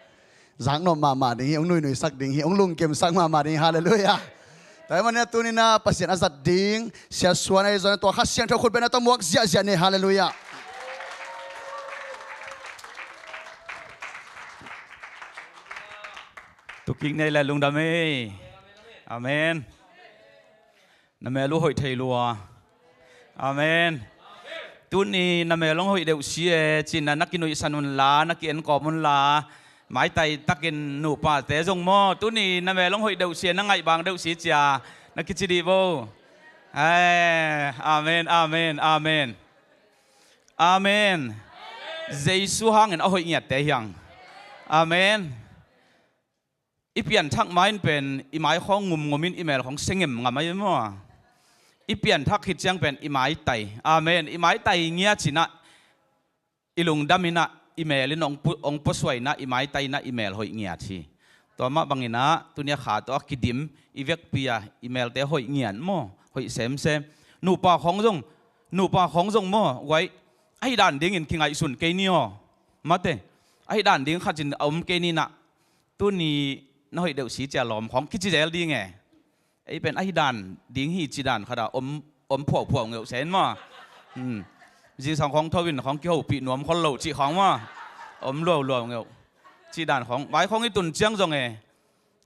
Zaknop mahmah ding hi, hong nuinuisak ding hi, hong lungkimsak mahmah ding hi. Halleluiah. Tua ahih manin ah tuni-in ah Pasian a zat ding Sia Suan ahi zongin tua Kha Siangtho khutbetna tawh muak ziahziah ni. Halleluiah. Tukik nei le lungdam ei. Amen. Na mel uh hoih thei lua. Amen. Tuni na mel hong hoih deuh si e, ci-in ah na kinuihsan un la, na ki-enkawm un la. Maitai takin nuhpate zong maw, tuni na mel hong hoih deuh si e, na ngaih bang deuh si cia, na kici dih vo. Amen, amen, amen. Amen. Jesu hangin a hoih ngiatte hi hang. Amen. I pianthak ma-in pen i mai khawng ngumngum in, i mel khawng se ngemngam ahi maw. I pianthak khit ciang pen i maitai. Amen. I maitai ngiat in ah, i lungdam in ah, i mel in hong pu-, hong puasuak in ah, i maitai in ah, i mel hoih ngiat hi. Tua mah bangin ah tuni a kha tawh a kidim i vekpi a i melte hoih ngiat maw, hoih semsem. Nupa khawng zong, nupa khawng zong maw, guai, ahi dan dingin kingaihsun kei ni aw. Mate, ahi dan ding khat in a om kei ni in ah, tuni na hoih deuh si cia lawm khawng kici zel ding e. Ei pen ahi dan ding hi cih dan khat a om, om phuahphuah ngeuh sen maw. Hmm. Zingsang khawng tho in khawng kihopih nuam khol lo cih khawng maw. Om lualuau ngeuh cih dan khawng. Vai khawng i tun ciang zong e,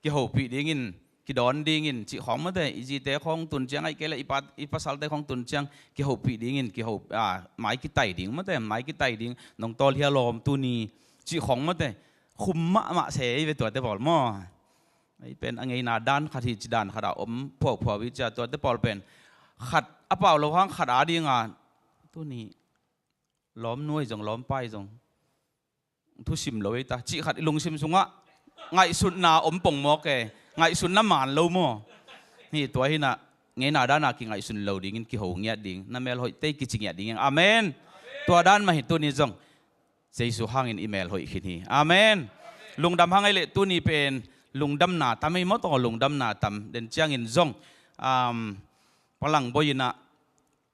kihopih dingin kidawn dingin cih khawng mate, i zite khawng tun ciang, ahih kei leh i pa, i pasalte khawng tun ciang kihopih dingin, kiho, a, mai kitai ding mate, mai kitai ding, nong tawlhia lawm tuni cih khawng mate, khum mahmah se ei ve tuate pawl maw. Ei pen a ngeina dan khat hi ci, dan khat a om phuaphuap hi cia, tuate pawl pen khat a pau lo hang khat a dinga tuni lawm nuai zong, lawm pai zong thusim lo ei ta cih khat i lungsim sungah ngaihsutna om pongmawk e, ngaihsutna man lo maw. Hi tua hinah ngeina dana kingaihsun lo dingin kiho ngiat ding, na mel hoih tei kici ngiat dingin. Amen. Tua dan mah hi tuni zong Jesu hangin i mel hoih khin hi. Amen. Lungdam hang ei leh tuni pen lungdamna tam ei maw, tawh lungdamna tam den ciangin zong, um, palang boinah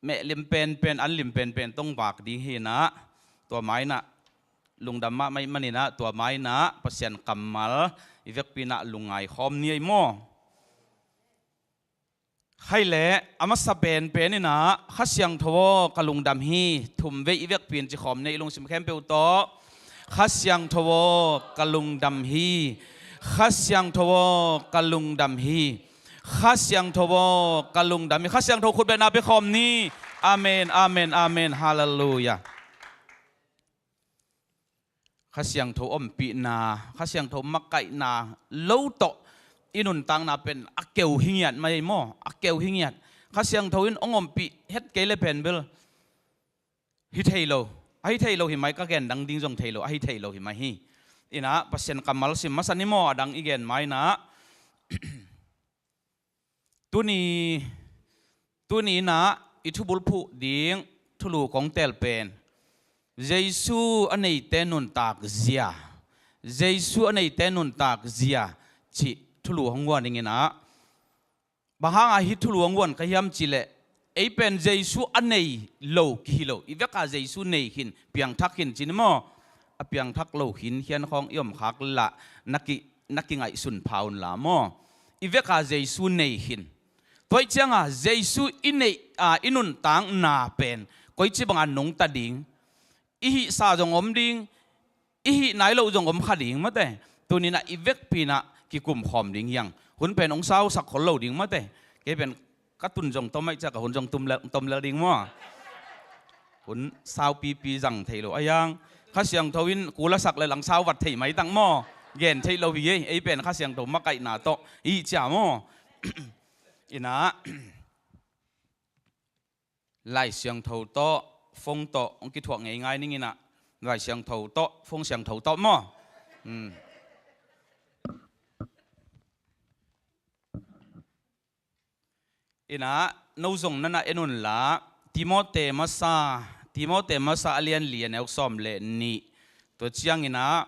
mehlim penpen, anlim penpen tong vak ding hinah, tua mainah lungdam mahmah ih maninah, tua mainah Pasian kammal i vekpinah lungngai khawm ni ei maw. Khaih leh a masa penpen inah, Kha Siangtho aw ka lungdam hi, thum vei i vekpin ci khawm ni ei, i lungsim khempeuh tawh. Kha Siangtho aw ka lungdam hi. Kha Siangtho aw ka lungdam hi. Kha Siangtho aw ka lungdam hi. Kha Siangtho khutbetna pia khawm ni. Amen, amen, amen. Halleluiah. Kha Siangtho ompihna, Kha Siangtho makaihna lo tawh i nuntakna pen a keu hi ngiat mai ei maw, a keu hi ngiat. Kha Siangtho in hong ompih het kei le pen bel hi thei lo, a hi thei lo hi mai, ka gen dang ding zong thei lo, a hi thei lo hi mai hi. Inah Pasian kammal sim masa ni maw, a dang i gen mainah. Tuni, tuni inah i thubulphuh ding thulu kong tel pen Jesu a neite nuntak zia, Jesu a neite nuntak zia cih thulu hong guan ding inah. Bang hanga hih thulu hong guan ka hiam cih leh, ei pen Jesu a nei lo kihi lo, i veka Jesu nei khin, piangthak khin ci ni maw? A piangthak lo khin khian khawng i om khak lah na ki, na kingaihsun pha un la maw? I veka Jesu nei khin. Tua ih cianga Jesu i neih a, i nuntakna pen koici banga nungta ding, i hihsa zong om ding, i hih nai loh zong om kha ding mate. Tuninah i vekpinah kikum khawm ding hiang. Hun pen hong sausak khol lo ding mate. Kei pen ka tun zong tom aih ciah ka hun zong tom lel, tom lel ding maw. Hun saupipi zang thei lo a hiang. Kha Siangtho in kulasak le lang sau vat thei mai tang maw. Gen thei lo hi ei, ei pen Kha Siangtho makaihna tawh i hih ciah maw. Inah Lai Siangtho tawh, phone tawh hong kithuak ngeingai ning inah, Lai Siangtho tawh, phone siangtho tawh maw? Hmm. Inah, no zong nana en unla, Timote masa, Timote masa a lian li a neu sawm le nih. Tua cianginah,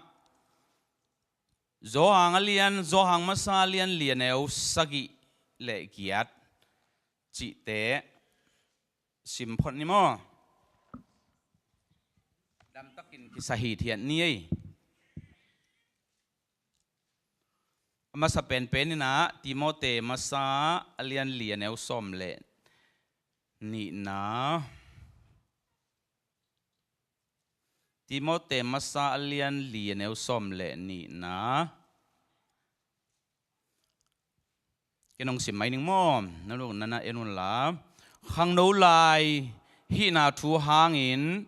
Johan a lian, Johan masa a lian li a neu sagih le giat cihte sim phot ni maw? Damtakin kisa hithiat ni ei. A masa penpen inah Timote masa a lian li a neu sawm le nihna. Timote masa a lian li a neu sawm le nihna. Ken hong sim mai ning maw? Na luk nana en unla. Khangno lai hihna thu hangin,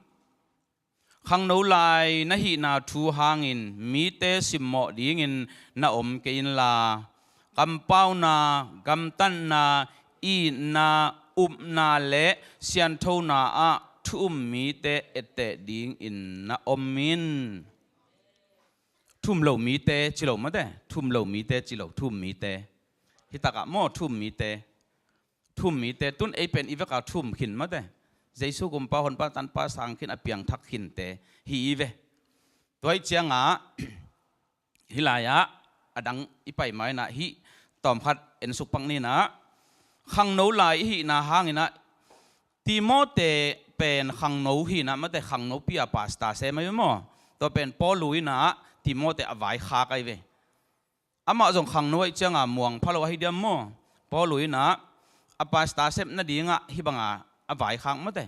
khangno lai na hihna thu hangin mite simmawh dingin na om kei inla, kampauna, gamtatna, itna, upna le sianthona ah thu-um mite etteh dingin na om in. Thu-um lo mite ci lo mate, thu-um lo mite ci lo, thu-um mite. Hitakah maw thu-um mite. Thu-um mite, tun ei pen i veka thu-um khin mate. Jesu kumpa honpa tanpa sang khin a piangthak khinte hi i ve. Tua ih ciangah, hih lai-ah a dang i pai mainah hih tawmkhat ensuk pak ninah, khangno lai i hihna hanginah, Timote pen khangno hinah mate, khangnopi a pasta sem ahi maw? Tua pen Paulu inah Timote a vaikhak ahi ve. Amah zong khangno aih cianga muang phalo ahi diam maw? Paulu inah a pasta sep nadingah hih banga a vaikhak mate.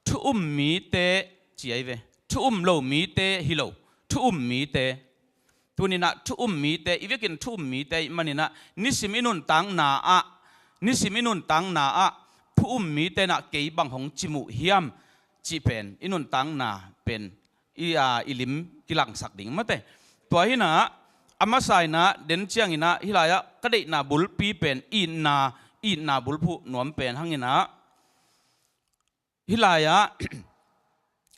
Thu-um mite ci ahi ve. Thu-um lo mite hi lo. Thu-um mite. Tuninah thu um mite, i vekin thu um mite i maninah nisim i nuntakna ah, nisim i nuntakna ah thu um mite nah kei bang hong cim uh hiam cih pen i nuntakna pen i, a, i lim kilangsak ding mate. Tua hinah a masa inah den cianginah hih lai-ah ka deihna bulpi pen itna, itna bulphuh nuam pen hanginah hih lai-ah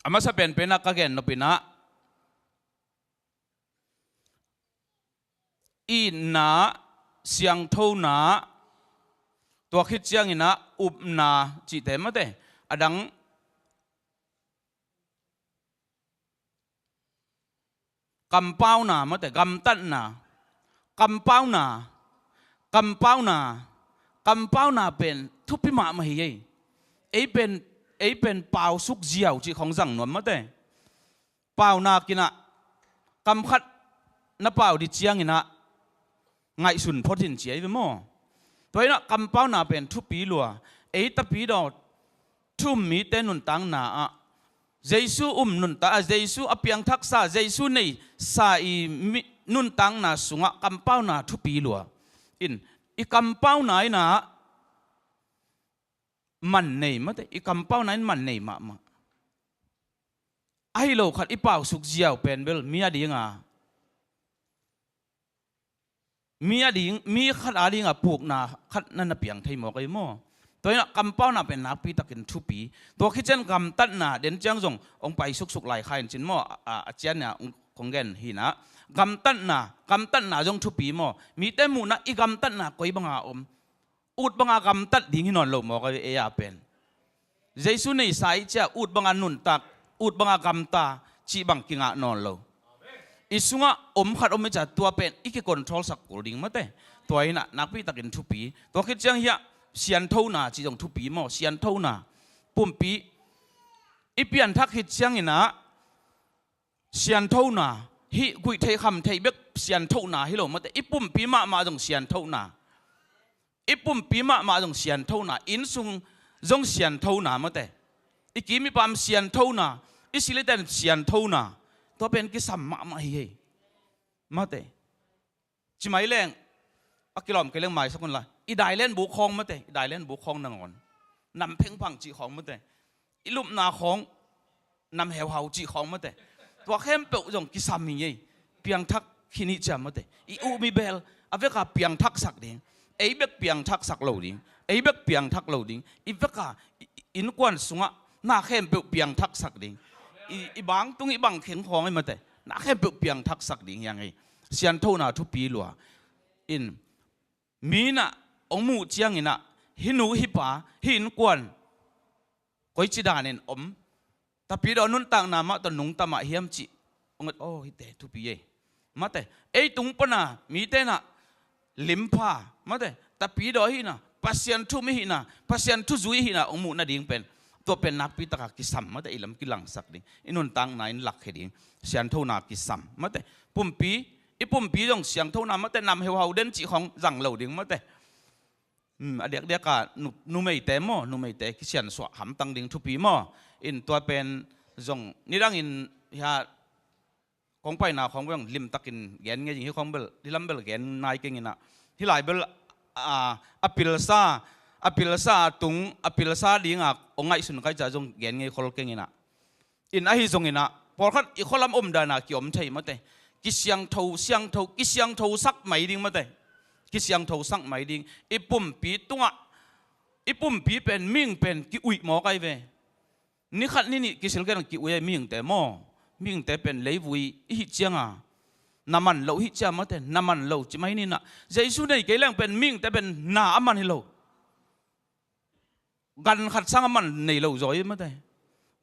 a masa penpenah ka gen nopinah itna, siangthona, tua khit cianginah upna cihte mate. A dang kampauna mate, gamtatna, kampauna, kampauna, kampauna pen thupi mahmah hi ei. Ei pen, ei pen pausuk ziau cih khong zang nuam mate. Paunak inah kam khat na pau dih cianginah ngaihsun phot in ci ahi ve maw? Tua inah kampauna pen thupi lua. Ei tapidaw thu um mite nuntakna ah Jesu um nuntak, a, Jesu a piangthaksa, Jesu neisa i mi, nuntakna sungah kampauna thupi lua. In, i kampauna inah man nei mate, i kampauna in man nei mahmah. Ahi lo khat i pausuk ziau pen bel mi a dinga, mi a ding, mi khat a dinga pukna khat na na piang thei mawk ahi maw? Tua inah kampauna pen nakpi takin thupi. Tua khit ciang gamtatna den ciang zong hong pai suksuk lai kha in cin maw? A, a, a cianna hong, kong gen hinah gamtatna, gamtatna zong thupi maw? Mite muhna i gamtatna koi banga om? Ut banga gamtat ding hi nawn lo mawk a, ei a pen Jesu neisa i cia ut banga nuntak, ut banga gamta cih bang kingah nawn lo. I sungah om khat om i cia tua pen i kicontrol sak kul ding mate. Tua inah nakpi takin thupi. Tua khit ciang hiah sianthona cih zong thupi maw? Sianthona. Pumpi i pianthak khit cianginah sianthona, hih guih theih kham theih bek sianthona hi lo mate. I pumpi mahmah zong sianthona. I pumpi mahmah zong sianthona. Innsung zong sianthona mate. I kim i pam sianthona. I siliten sianthona. Tua pen kisam mahmah hi hei. Mate. Ci mai leng a kilawm kei leng maisak un la. I dailen buk khawng mate, i dailen buk khawng nangawn nam phengphang cih khawng mate, i lupna khawng nam heuhau cih khawng mate. Tua khempeuh zong kisam hi ngei. Piangthak khin i cia mate. I uh mi bel a veka piangthaksak ding. Ei bek piangthaksak lo ding. Ei bek piangthak lo ding. I veka i, i innkuan sungah na khempeuh piangthaksak ding. I, i bangtung i bangkheng khawng i mate, na khempeuh piangthaksak ding hiang ei. Sianthona thupi lua. In, mi inah hong muh cianginah hih nu hih pa, hih innkuan koici danin om, tapidaw nuntakna mah tawh nungta mah hiam cih hong et, aw, hihte thupi ei. Mate, ei tung pana mite inah limpha mate, tapidaw ihihna, Pasian thu um ihihna, Pasian thuzui ihihna hong muh nading pen, tua pen nakpi taka kisam mate, i lam kilangsak ding, i nuntakna in lakkhia ding. Sianthona kisam mate. Pumpi, i pumpi zong sianthona mate, nam heuhau den cih khawng zang lo ding mate. Hmm, a diakdiaka nu, numeite maw, numeite kisiansuah hamtang ding thupi maw? In tua pen zong nidangin hia kong paina khawng bel limtakin gen ngei ding hi khawng bel, hih lam bel gen nai keng inah. Hih lai bel, a, a pilsa, a pilsa a tung, a pilsa dinga hong ngaihsun kai ca zong gen ngei khol keng inah. In ahi zonginah pawlkhat i khualam omdana kiom thei mate. Kisiangtho, siangtho, kisiangthosak mai ding mate. Kisiangthosak mai ding. I pumpi tungah, i pumpi pen, mihing pen ki-uih mawk ai ve. Ni khat ni nih kisil kei dang ki-uih ai mihingte maw? Mihingte pen leivui i hih cianga na man loh hih cia mate, na man lo ci mai ninah. Jesu nei kei leng pen mihingte pen na a man hi lo. Gan khat sang a man nei lo zaw i mate.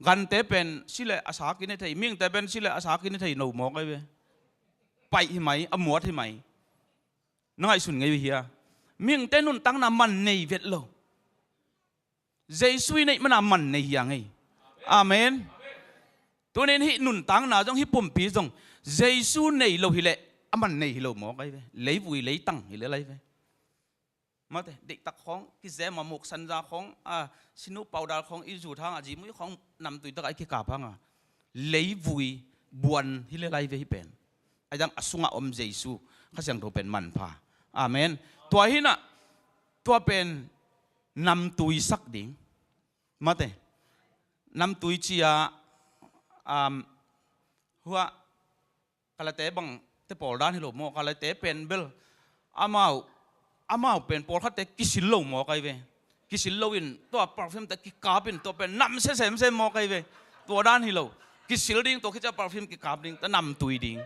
Gante pen si le a sa kine thei, mihingte pen si le a sa kine thei no mawk ai ve. Paih hi mai, a muat hi mai. Na ngaihsun ngei uh hia? Mihingte nuntakna man nei vet lo. Jesu i neih mana man nei hiang ei. Amen. Tunin hih nuntakna zong, hih pumpi zong Jesu nei lo hileh a man nei hi lo mawk ai ve. Leivui leitang hi lel ai ve. Mate, deihtak khawng kizem a, muk sanja khawng a, sinu paudal khawng i zut hanga, zimui khawng namtui taka i kikap hanga leivui buan hi lel ai ve hih pen. A dang a sungah om Jesu Kha Siangtho pen manpha. Amen. Tua hinah tua pen namtuisak ding. Mate. Namtui cia, um, hua Kalate bang te pawl dan hi lo maw? Kalate pen bel amau, amau pen pawlkhatte kisil lo maw kai ve? Kisil lo in tua perfume te kikap in tua pen namsia semsem maw kai ve? Tua dan hi lo. Kisil ding tua khit ciang perfume kikap ding ta namtui ding.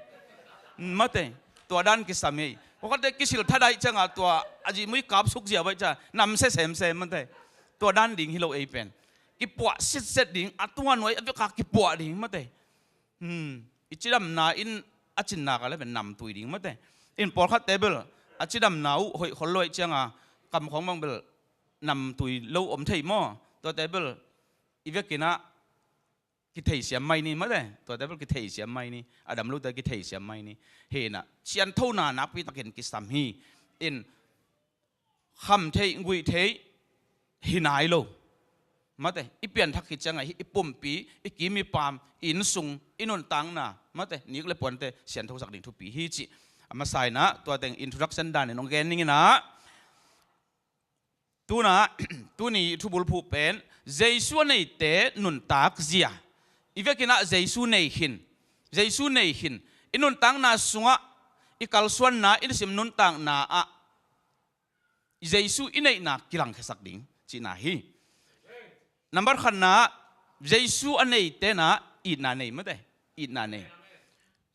Mate. Tua dan kisam ei. Pawlkhatte kisil thadaih cianga tua a jimui kap suk zia baih cia namsia semsem mate. Tua dan ding hi lo ei pen. Kipuah sitset ding a tua nuai a veka kipuah ding mate. Hmm. I cidamna in a cinna ka le pen namtui ding mate. In pawlkhatte bel a cidamna uh hoih khol luaih cianga kam khawng bang bel namtui lo om thei maw? Tuate bel i vekinah kitheisiam mai ni mate. Tuate bel kitheisiam mai ni. A dam lote kitheisiam mai ni. Hinah sianthona nakpi takin kisam hi. In kham theih, guih theih hi nai lo. Mate, i pianthak hi cianga hi i pumpi, i kim i pam, i innsung, i nuntakna, mate, nik le puante sianthosak ding thupi hi cih a masa inah tua teng introduction danin hong gen ninginah. Tunah tuni thubulphuh pen Jesu a neite nuntak zia. I vekinah Jesu nei khin. Jesu nei khin. I nuntakna sungah i kalsuanna, i nisim nuntakna ah Jesu i neihna kilangkhiasak ding cihna hi. Nambat khatna, Jesu a nei tenah itna nei mate. Itna nei.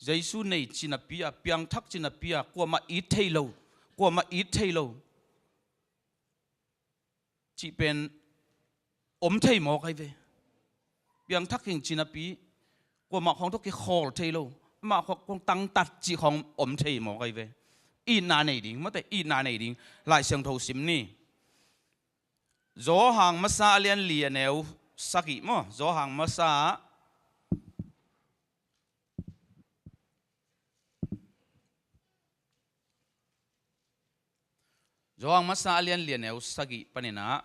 Jesu nei cinapi a, piangthak cinapi a, kuamah it thei lo. Kuamah it thei lo cih pen om thei maw kai ve? Piangthak hing cinapi kuamah khawng tawh kikhawl thei lo. Amah khawng tangtat cih khawng om thei maw kai ve? Itna nei ding mate, itna nei ding. Lai Siangtho sim ni. Johan masa a lian li a neu sagih maw? Johan masa Johan masa a lian li a neu sagih paninah,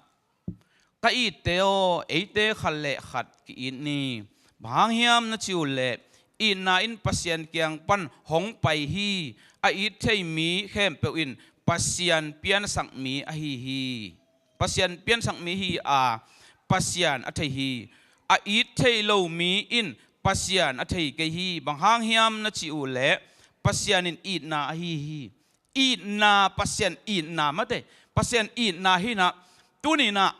ka itte aw, eite khat le khat ki-it ni. Bang hang hiam na cih uh leh itna in Pasian kiang pan hong pai hi. A it thei mi khempeuh in Pasian piansak mi ahi hi. Pasian piansak mi hi a, Pasian a thei hi. A it thei lo mi in Pasian a thei kei hi. Bang hang hiam na cih uh leh Pasian in itna ahi hi. Itna, Pasian itna mate. Pasian itna hinah tuninah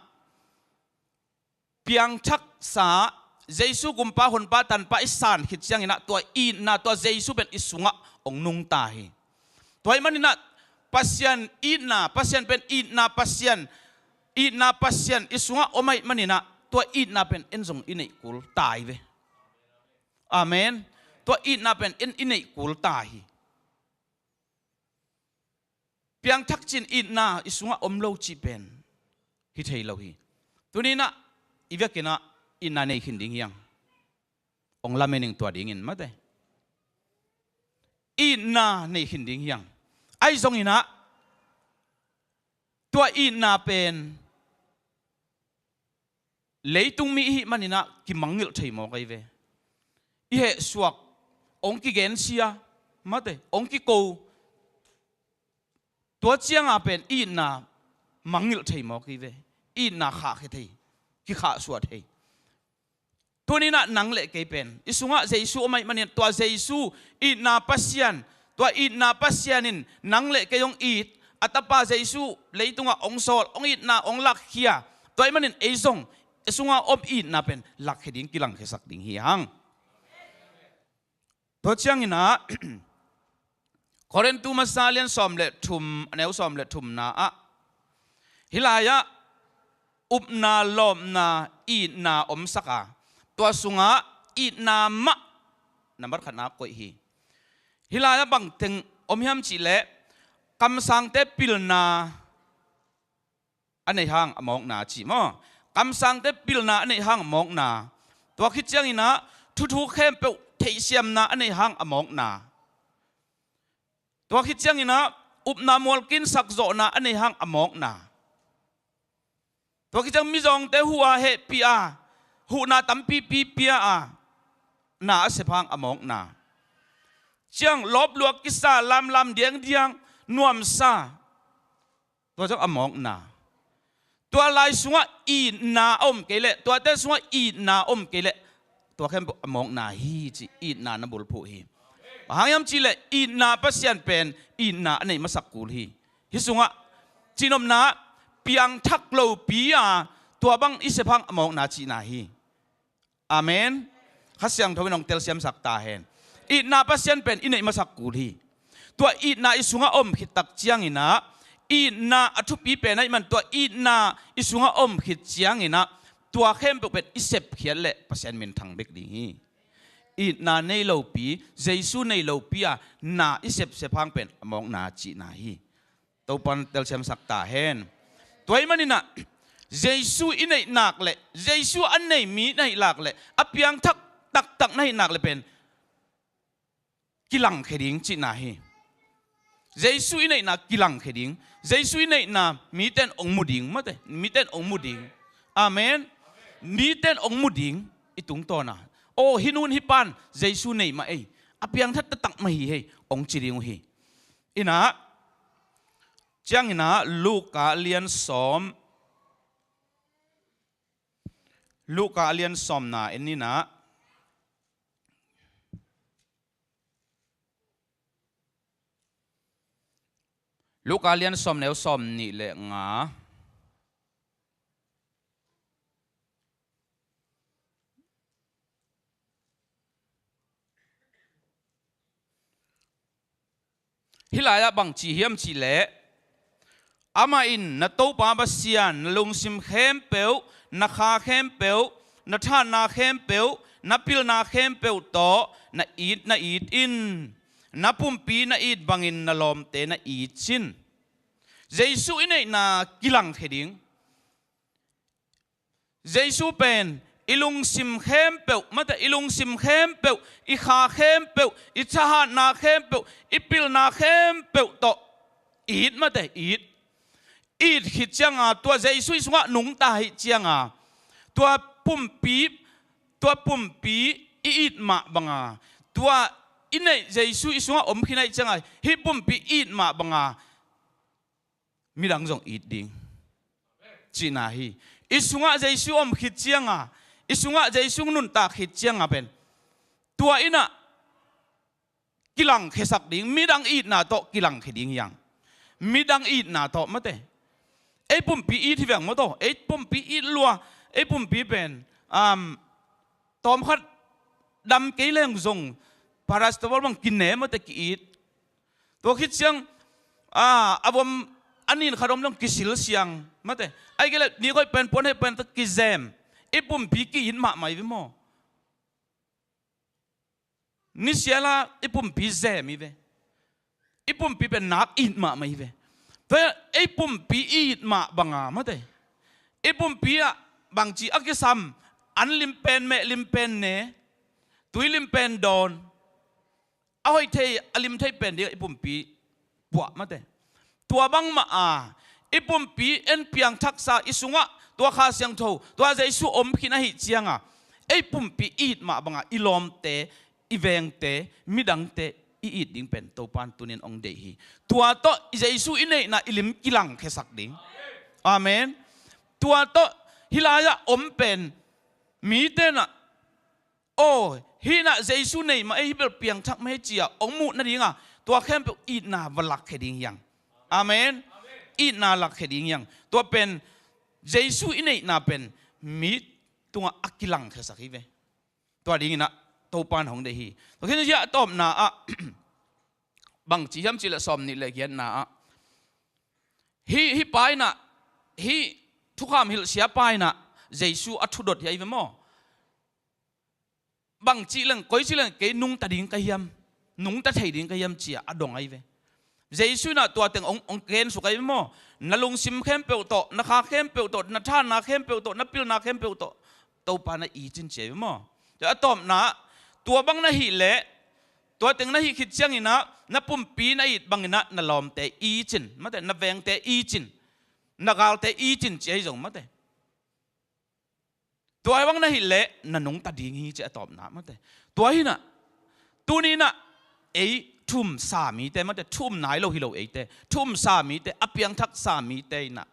piangthaksa Jesu gumpa honpa tanpa i san khit cianginah tua itna, tua Jesu pen i sungah hong nungta hi. Tua ahih maninah Pasian itna, Pasian pen itna Pasian, itna Pasian i sungah om ahih maninah tua itna pen en zong i neih kul ta hi ve. Amen. Tua itna pen en i neih kul ta hi. Piangthak cin itna i sungah om lo cih pen hi thei lo hi. Tuninah i vekinah itna nei khin ding hiang. Ong lamen ing tua dingin mate. Itna nei khin ding hiang. Ahi zonginah tua itna pen leitung mi ihih maninah kimangngilh thei mawk ahi ve. I hehsuak, ong kigensia mate, ong kiko. Tua cianga pen itna mangngilh thei mawk ahi ve. Itna khahkhia thei, kikhahsuah thei. Tuninah nang le kei pen i sungah Jesu om ahih manin tua Jesu itna Pasian, tua itna Pasian in nang le kei hong it, a tapa Jesu leitungah hong sawl, hong itna hong lakkhia. Tua ahih manin ei zong i sungah om itna pen lakkhia ding, kilangkhiasak ding hi hang. Tua cianginah Korintu masa lian sawm le thum, a neu sawm le thumna ah hih lai-ah upna, lawpna, itna omsak a, tua sungah itna mah nambat khatna koih hi. Hih lai-ah bangteng om hiam cihleh kamsangte pilna a neih hang a mawkna ci maw? Kamsangte pilna a neih hang a mawkna. Tua khit cianginah thuthuk khempeuh theihsiamna a neih hang a mawkna. Tua khit cianginah upna mualkinsak zawhna a neih hang a mawkna. Tua khit ciang mizawngte huh a hehpih a, huhna tampipi pia a, na a sep hang a mawkna. ciang lawp lua kisa, lamlam diangdiang, nuamsa. Tua ciang a mawkna. Tua lai sungah itna a om kei leh, tuate sungah itna a om kei leh, tua khempeuh a mawkna hi ci, itna na bulphuh hi. Bang hang hiam cihleh itna Pasian pen itna a neih masak kul hi. Hih sungah cihnopna piangthak lopi a tua bang i sep hang a mawkna cihna hi. Amen. Kha Siangtho in hong telsiamsak ta hen. Itna Pasian pen i neih masak kul hi. Tua itna i sungah om khit tak cianginah, itna a thupi pen ahih man tua itna i sungah om khit cianginah, tua khempeuh pen i sepkhiat leh Pasian minthang bek ding hi. Itna nei lopi, Jesu nei lopi a na i sepsep hang pen a mawkna cihna hi. Topan telsiamsak ta hen. Tua ahih maninah Jesu i neih nak leh, Jesu a nei mi na hih lak leh, a piangthak taktak na hih nak leh pen kilangkhia ding cihna hi. Jesu i neihna kilangkhia ding. Jesu i neihna mite in hong mu ding, mate, mite in hong mu ding. Amen. Mite in hong mu ding i tungtawnah. Aw, hih nun hih pan Jesu nei mah ei. A piangthak taktak mah hi hei, hong ci ding uh hi. Inah, cianginah Luka lian sawm, Luka lian sawmna en inah, Luka lian sawm neu sawm nih le nga. Hih lai-ah bang ci hiam cihleh, amah in na Topa Pasian na lungsim khempeuh, na kha khempeuh, na thahatna khempeuh, na pilna khempeuh tawh na it, na it in. Na pumpi na it bangin na lawmte na it cin. Jesu i neihna kilangkhia ding. Jesu pen i lungsim khempeuh, mate, i lungsim khempeuh, i kha khempeuh, i thahatna khempeuh, i pilna khempeuh tawh it, mate, it. It khit cianga tua Jesu i sungah nungta hi cianga, tua pumpi, tua pumpi i it mah banga, tua i neih Jesu i sungah om khin hi cianga, hih pumpi i it mah banga midang zong it ding cihna hi. I sungah Jesu om khit cianga, i sungah Jesu nuntak khit cianga pen tua inah kilangkhiasak ding, midang itna tawh kilangkhia ding hiang. Midang itna tawh, mate. Ei pumpi it hi veng maw taw, ei pumpi it lua, ei pumpi pen, um, tawmkhat dam kei leng zong paracetamol bang kine, mate, ki-it. Tua khit ciang, a, a vom a nin khat om dong kisil siang, mate. Ai kei le ni koi pen puan hei pen ta kizem. I pumpi ki-it mahmah hi ve maw. Nisiala i pumpi zem hi ve. I pumpi pen nak it mahmah hi ve. Tua ei pumpi i it mah banga, mate. I pumpi ah bangci a kisam, an lim pen meh, lim pen ne, tui lim pen dawn. A hoih thei, a lim thei pen ding i pumpi puah, mate. Tua bangmah a i pumpi en piangthaksa i sungah tua Kha Siangtho, tua Jesu om khin ahih cianga ei pumpi i it mah banga i lawmte, i vengte, midangte i it ding pen Topan tunin hong deih hi. Tua tawh Jesu i neihna i lim kilangkhiasak ding. Amen. Tua tawh hih lai-ah om pen mite nah, aw, hih nah Jesu nei mah ei, hih bel piangthak mah ei ci-a hong muh nadinga tua khempeuh itna va lakkhia ding hiang. Amen. Itna lakkhia ding hiang. Tua pen Jesu i neihna pen mi tungah a kilangkhiasak hi ve. Tua dinginah Topan hong deih hi. Tua khin hih a tawpna ah bang ci hiam cihleh sawm nih le giatna ah hih, hih pa inah, hih thukham hilhsia pa inah Jesu a thudot hi ahi ve maw. Bang cihleng, koi cihleng kei nungta ding ka hiam, nungta thei ding ka hiam ci-a a dong ahi ve. Jesu inah tua teng hong, hong gensuk ahi ve maw. Na lungsim khempeuh tawh, na kha khempeuh tawh, na thahatna khempeuh tawh, na pilna khempeuh tawh Topa na it in ci ahi ve maw. Tua a tawpna, tua bang na hih leh, tua teng na hih khit cianginah na pumpi na it banginah na lawmte it in, mate, na vengte it in, na galte it in ci ahi zong, mate. Tua bang na hih leh na nungta ding hi ci a tawpna, mate. Tua hinah, tuni inah ei thu-um sa mite, mate, thu-um nai lo hi lo eite, thu-um sa mite, a piangthak sa mite in ah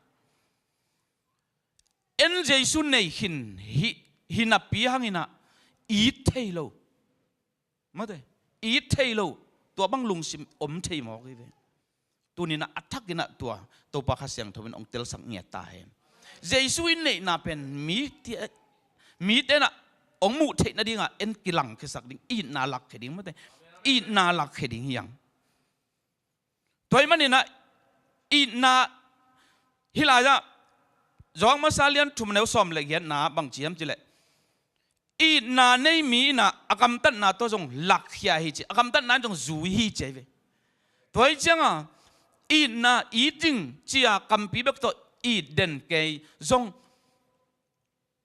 en Jesu nei khin hi, hi napi hangin ah it thei lo. Mate, it thei lo, tua bang lungsim om thei mawk hi ve. Tuni-in ah a thakin ah tua Topa Kha Siangtho in hong telsak ngiat ta hen. Jesu i neihna pen mite, mite in ah hong muh theih nadingah en kilangkhiasak ding, itna lakkhia ding, mate, itna lakkhia ding hi hang. Tua ahih manin ah itna, hih lai-ah Johan masa lian thum, neu sawm le giatna bang ci hiam cih leh, itna nei mi in ah a gamtatna tawh zong lakkhia hi ci, a gamtatna in zong zui hi ci ahi ve. Tua ahih ciangah itna, it ding ci-a kampi bek tawh it den kei zong,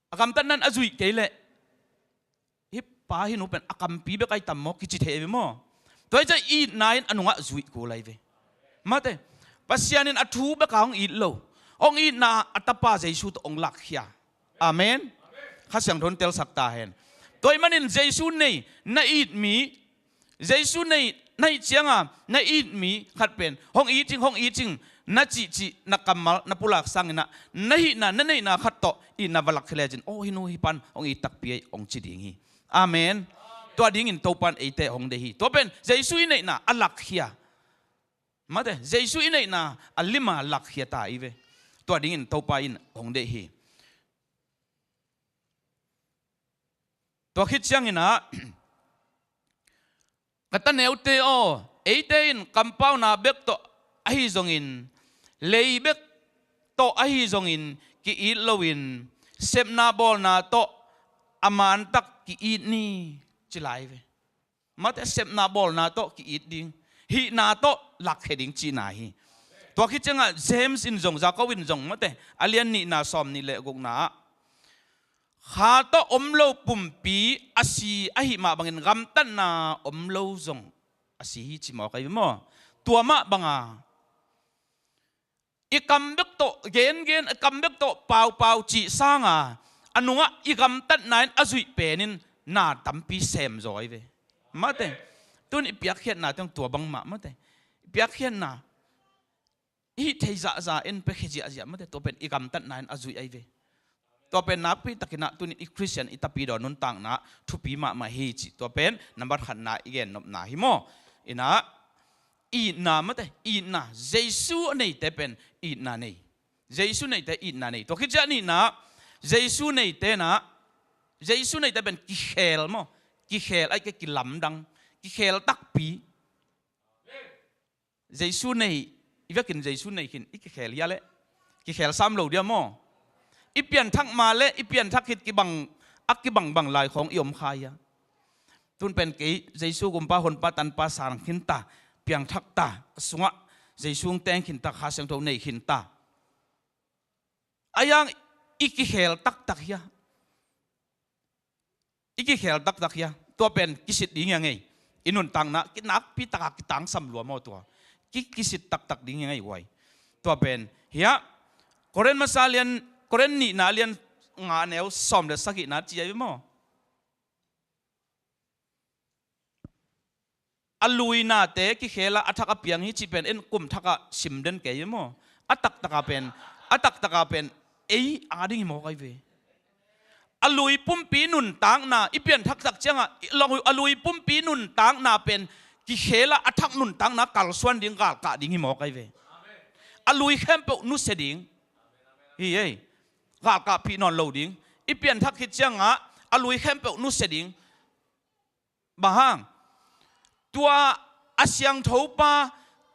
a gamtatna in a zuih kei leh, hih pa hih nu pen a kampi bek ahi tam maw kici thei ve maw? Tua ahih ciangah itna in a nungah zuih kul ahi ve. Mate, Pasian in a thu bek a hong it lo, hong itna a Tapa Jesu tawh hong lakkhia. Amen. Kha Siangtho in telsak ta hen. Tua ahih manin Jesu nei na it mi, Jesu nei na hih ciangah na it mi khat pen hong it ing, hong it ing na cihcih, na kammal, na pulak sangin ah na hihna, na neihna khat tawh itna va lakkhia lecin, aw, hih nu hih pan hong it takpi ei, hong ci ding hi. Amen. Tua dingin Topa in eite hong deih hi. Tua pen Jesu i neihna a lakkhia, mate, Jesu i neihna a lima lakkhia ta hi ve. Tua dingin Topa in hong deih hi. Tua khit ciangin ah, ka ta neute aw, eite in kampauna bek tawh ahi zongin, lei bek tawh ahi zongin ki-it loin, sepna bawlna tawh a mantak ki-it ni, ci lai ve. Mate, sepna bawlna tawh ki-it ding, hihna tawh lakkhia ding cihna hi. Tua khit ciangah James in zong, Jakob in zong, mate, a lian nihna sawm nih le gukna ah, kha tawh om lo pumpi a si ahih mah bangin gamtatna om lo zong a si hi, ci mawk ahi ve maw? Tua mah banga i kam bek tawh gengen, i kam bek tawh paupau cih sanga a nungah i gamtatna in a zuih pen in na tampi sem zaw ahi ve. Mate, tun i piakkhiatna teng tua bangmah, mate, i piakkhiatna i hih theih zahzah in piakhia ziahziah, mate, tua pen i gamtatna in a zuih ahi ve. Tua pen nakpi takin ah tuni i Khristian i tapidaw nuntakna thupi mahmah hi cih tua pen nambat khatna i gennopna hi maw? Inah itna, mate, itna, Jesu a neite pen itna nei. Jesu neite itna nei. Tua khit ciang nihna, Jesu neite na, Jesu neite pen kikhel maw? Kikhel, ai ke kilamdang, kikhel takpi. Jesu nei, i vekin Jesu nei khin i kikhel hia leh? Kikhel sam lo dia maw? I pianthak ma leh i pianthak khit kibang, a kibangbang lai khawng i om kha hia? Tun pen kei Jesu gumpa, honpa, tanpa sang khin ta, piangthak ta, a sungah Jesu hong teng khin ta, Kha Siangtho nei khin ta. A yang i kikhel taktak hia? I kikhel taktak hia? Tua pen kisit ding hi a ngei. I nuntakna kinakpi taka kitangsam lua maw tua? Ki, kisit taktak ding hi a ngei huai. Tua pen hia, Korin masa lian, Korin nihna lian nga neu sawm le sagihna ci ahi maw? A luinate kikhela a thak a piang hi cih pen en kum thakah sim den kei hi maw? A taktaka pen, a taktaka pen ei a ding hi mawk ahi ve. A lui pumpi nuntakna i pianthaktak ciangah, a lui pumpi nuntakna pen kikhela a thak nuntakna kalsuan ding, galkah ding hi mawk ahi ve. A lui khempeuh nusia ding hi ei. Galkahpih nawn lo ding. I pianthak khit ciangah a lui khempeuh nusia ding. Bang hang? Tua a siangthopa,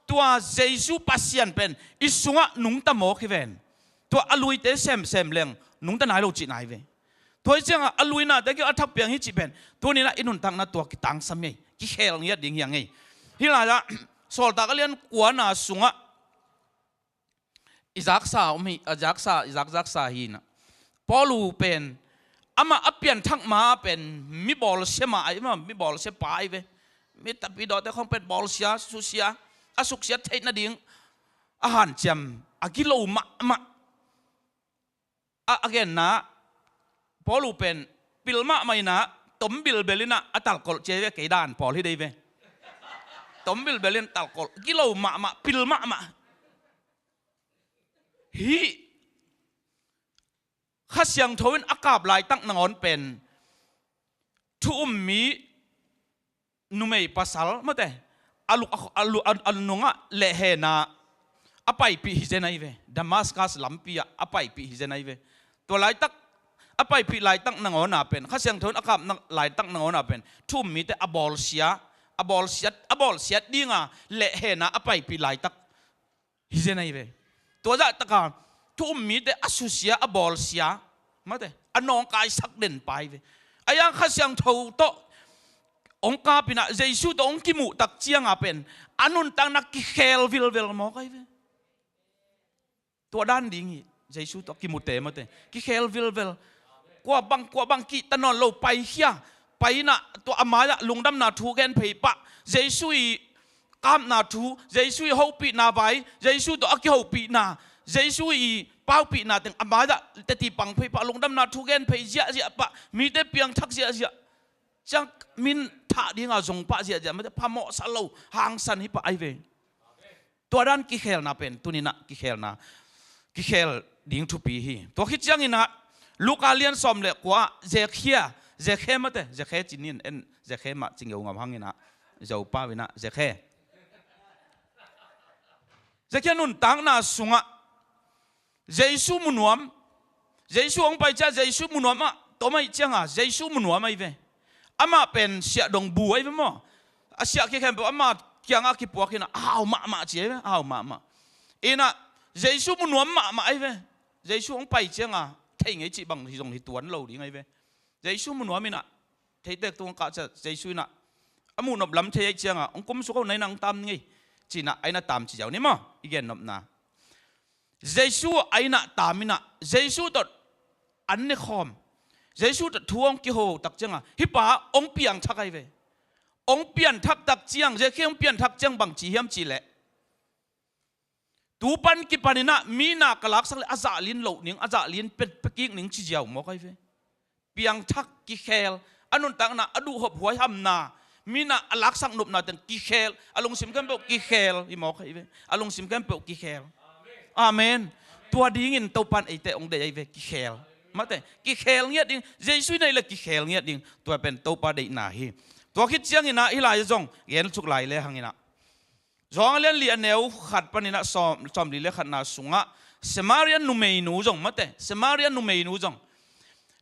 tua Jesu Pasian pen i sungah nungta mawk hi ven. Tua a luite semsem leng nungta nai lo cihna hi ve. Tua hi ciangah a luinate kiang a thak piang hi cih pen tuninah i nuntakna tua kitangsam hi ei. Kikhel ngiat ding hi a ngei. Hih lai-ah Sawltak a lian kuana sungah i zaksa om hi, a zaksa, i zakzaksa hi inah. Paulu pen amah a pianthak ma pen mi bawlsia mah ahi, amah mi bawlsia pa ahi ve. Mi tapidawte khawng pen bawlsia, susia, a suksiat theih nading a hanciam a gilo mahmah. A, a genna Paulu pen pil mahmah inah, tom bilbel inah a talkolh cia hi ve, kei dan pawl hi dei ve. Tom bilbel in talkolh, gilo mahmah, pil mahmah. Hih Kha Siangtho in a kap laitak nangawn pen thu um mi numei pasal mate, a luk a, a lu-, a, a nungah lehhena a paipih hi zen ahi ve. Damascus lampi ah a paipih hi zen ahi ve. Tua laitak, a paipih laitak nangawna pen, Kha Siangtho in a kap na-, laitak nangawna pen thu um mite a bawlsia, a bawlsiat, a bawlsiat dinga lehhena a paipih laitak hi zen ahi ve. Tua zahtaka thu um mite a susia, a bawlsia mate, a nawngkaisak den pa hi ve. Ahi hang Kha Siangtho tawh hong kapinah Jesu tawh hong kimuh tak cianga pen a nuntakna kikhel vilvel mawk ahi ve. Tua dan ding hi. Jesu tawh kimute mate, kikhel vilvel. Kua bang, kua bang kihta nawn lo, paikhia, pai inah tua a mai-ah lungdamna thu gen phei pah, Jesu i kapna thu, Jesu i hopihna vai, Jesu tawh a kihopihna, Jesu i paupihna teng a mai-ah teti pang phei pah, lungdamna thu gen phei ziahziah pah, mite piangthak ziahziah. Ciang min thah dinga zong pah ziahziah mate, phamawhsa lo, hangsan hi pah ahi ve. Tua dan kikhelna pen tuninah kikhelna, kikhel ding thupi hi. Tua khit cianginah Luka lian sawm le kua-ah Zekhia, Zekhe mate, Zekhe cinin en, Zekhe mah ci ngeungam hanginah Zopau inah Zekhe, Zekhia nuntakna sungah Jesu mu nuam, Jesu hong pai ciah Jesu mu nuam ah tom aih cianga Jesu mu nuam ahi ve. Amah pen siahdong bu ahi ve maw. A siah khia khempeuh ama kiangah kipuak inah a hau mahmah ci ahi ve, a hau mahmah. Inah Jesu mu nuam mahmah ahi ve. Jesu hong pai cianga thei ngei cih bang hi zong hi tuan lo ding ahi ve. Jesu mu nuam inah theitek tung kah ciah Jesu inah a muhnop lam thei aih cianga hong kumsuk ho, nai nang tam ngei cinah a inah tam ci ziau ni maw, i gennopna. Jesu a inah tam inah Jesu tawh an nekhawm, Jesu tawh thu hong kiho tak cianga hih pa hong piangthak ahi ve. Hong pianthak tak ciang, Zekhia hong pianthak ciang bang ci hiam cihleh, tu pan kipaninah mi na ka laksak le a zahlin loh ning, a zahlin pe, pekik ning ci ziau mawk ahi ve. Piangthak, kikhel, a nuntakna a duhhop huaihamna, mi na a laksak nopna teng kikhel, a lungsim khempeuh kikhel hi mawk ahi ve. A lungsim khempeuh kikhel. Amen. Tua dingin Topan eite hong deih ahi ve, kikhel. Mate, kikhel ngiat ding, Jesu i neih le kikhel ngiat ding. Tua pen Topa deihna hi. Tua khit cianginah hih lai zong gen suk lai le hanginah Johan a lian li a neu khat paninah sawm, sawmli le khatna sungah Samaria numeinu zong mate, Samaria numeinu zong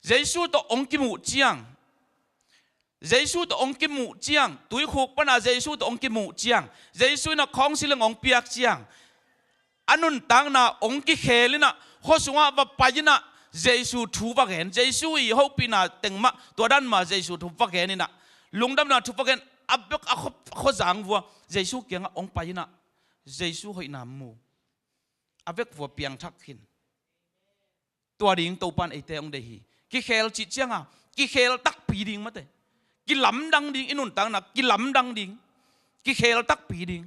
Jesu tawh hong kimuh ciang, Jesu tawh hong kimuh ciang, tuikhuk pana Jesu tawh hong kimuh ciang, Jesu inah khawngsiling hong piak ciang, a nuntakna hong kikhel inah khua sungah va pai inah Jesu thu va gen, Jesu i hopihna teng mah, tua dan mah Jesu thu va gen inah lungdamna thu va gen, a bek a khua, khuazang vua Jesu kiangah hong pai inah Jesu hoihna mu, a vek vua piangthak khin. Tua ding Topan eite hong deih hi. Kikhel cih cianga kikhel takpi ding mate, kilamdang ding, i nuntakna kilamdang ding, kikhel takpi ding.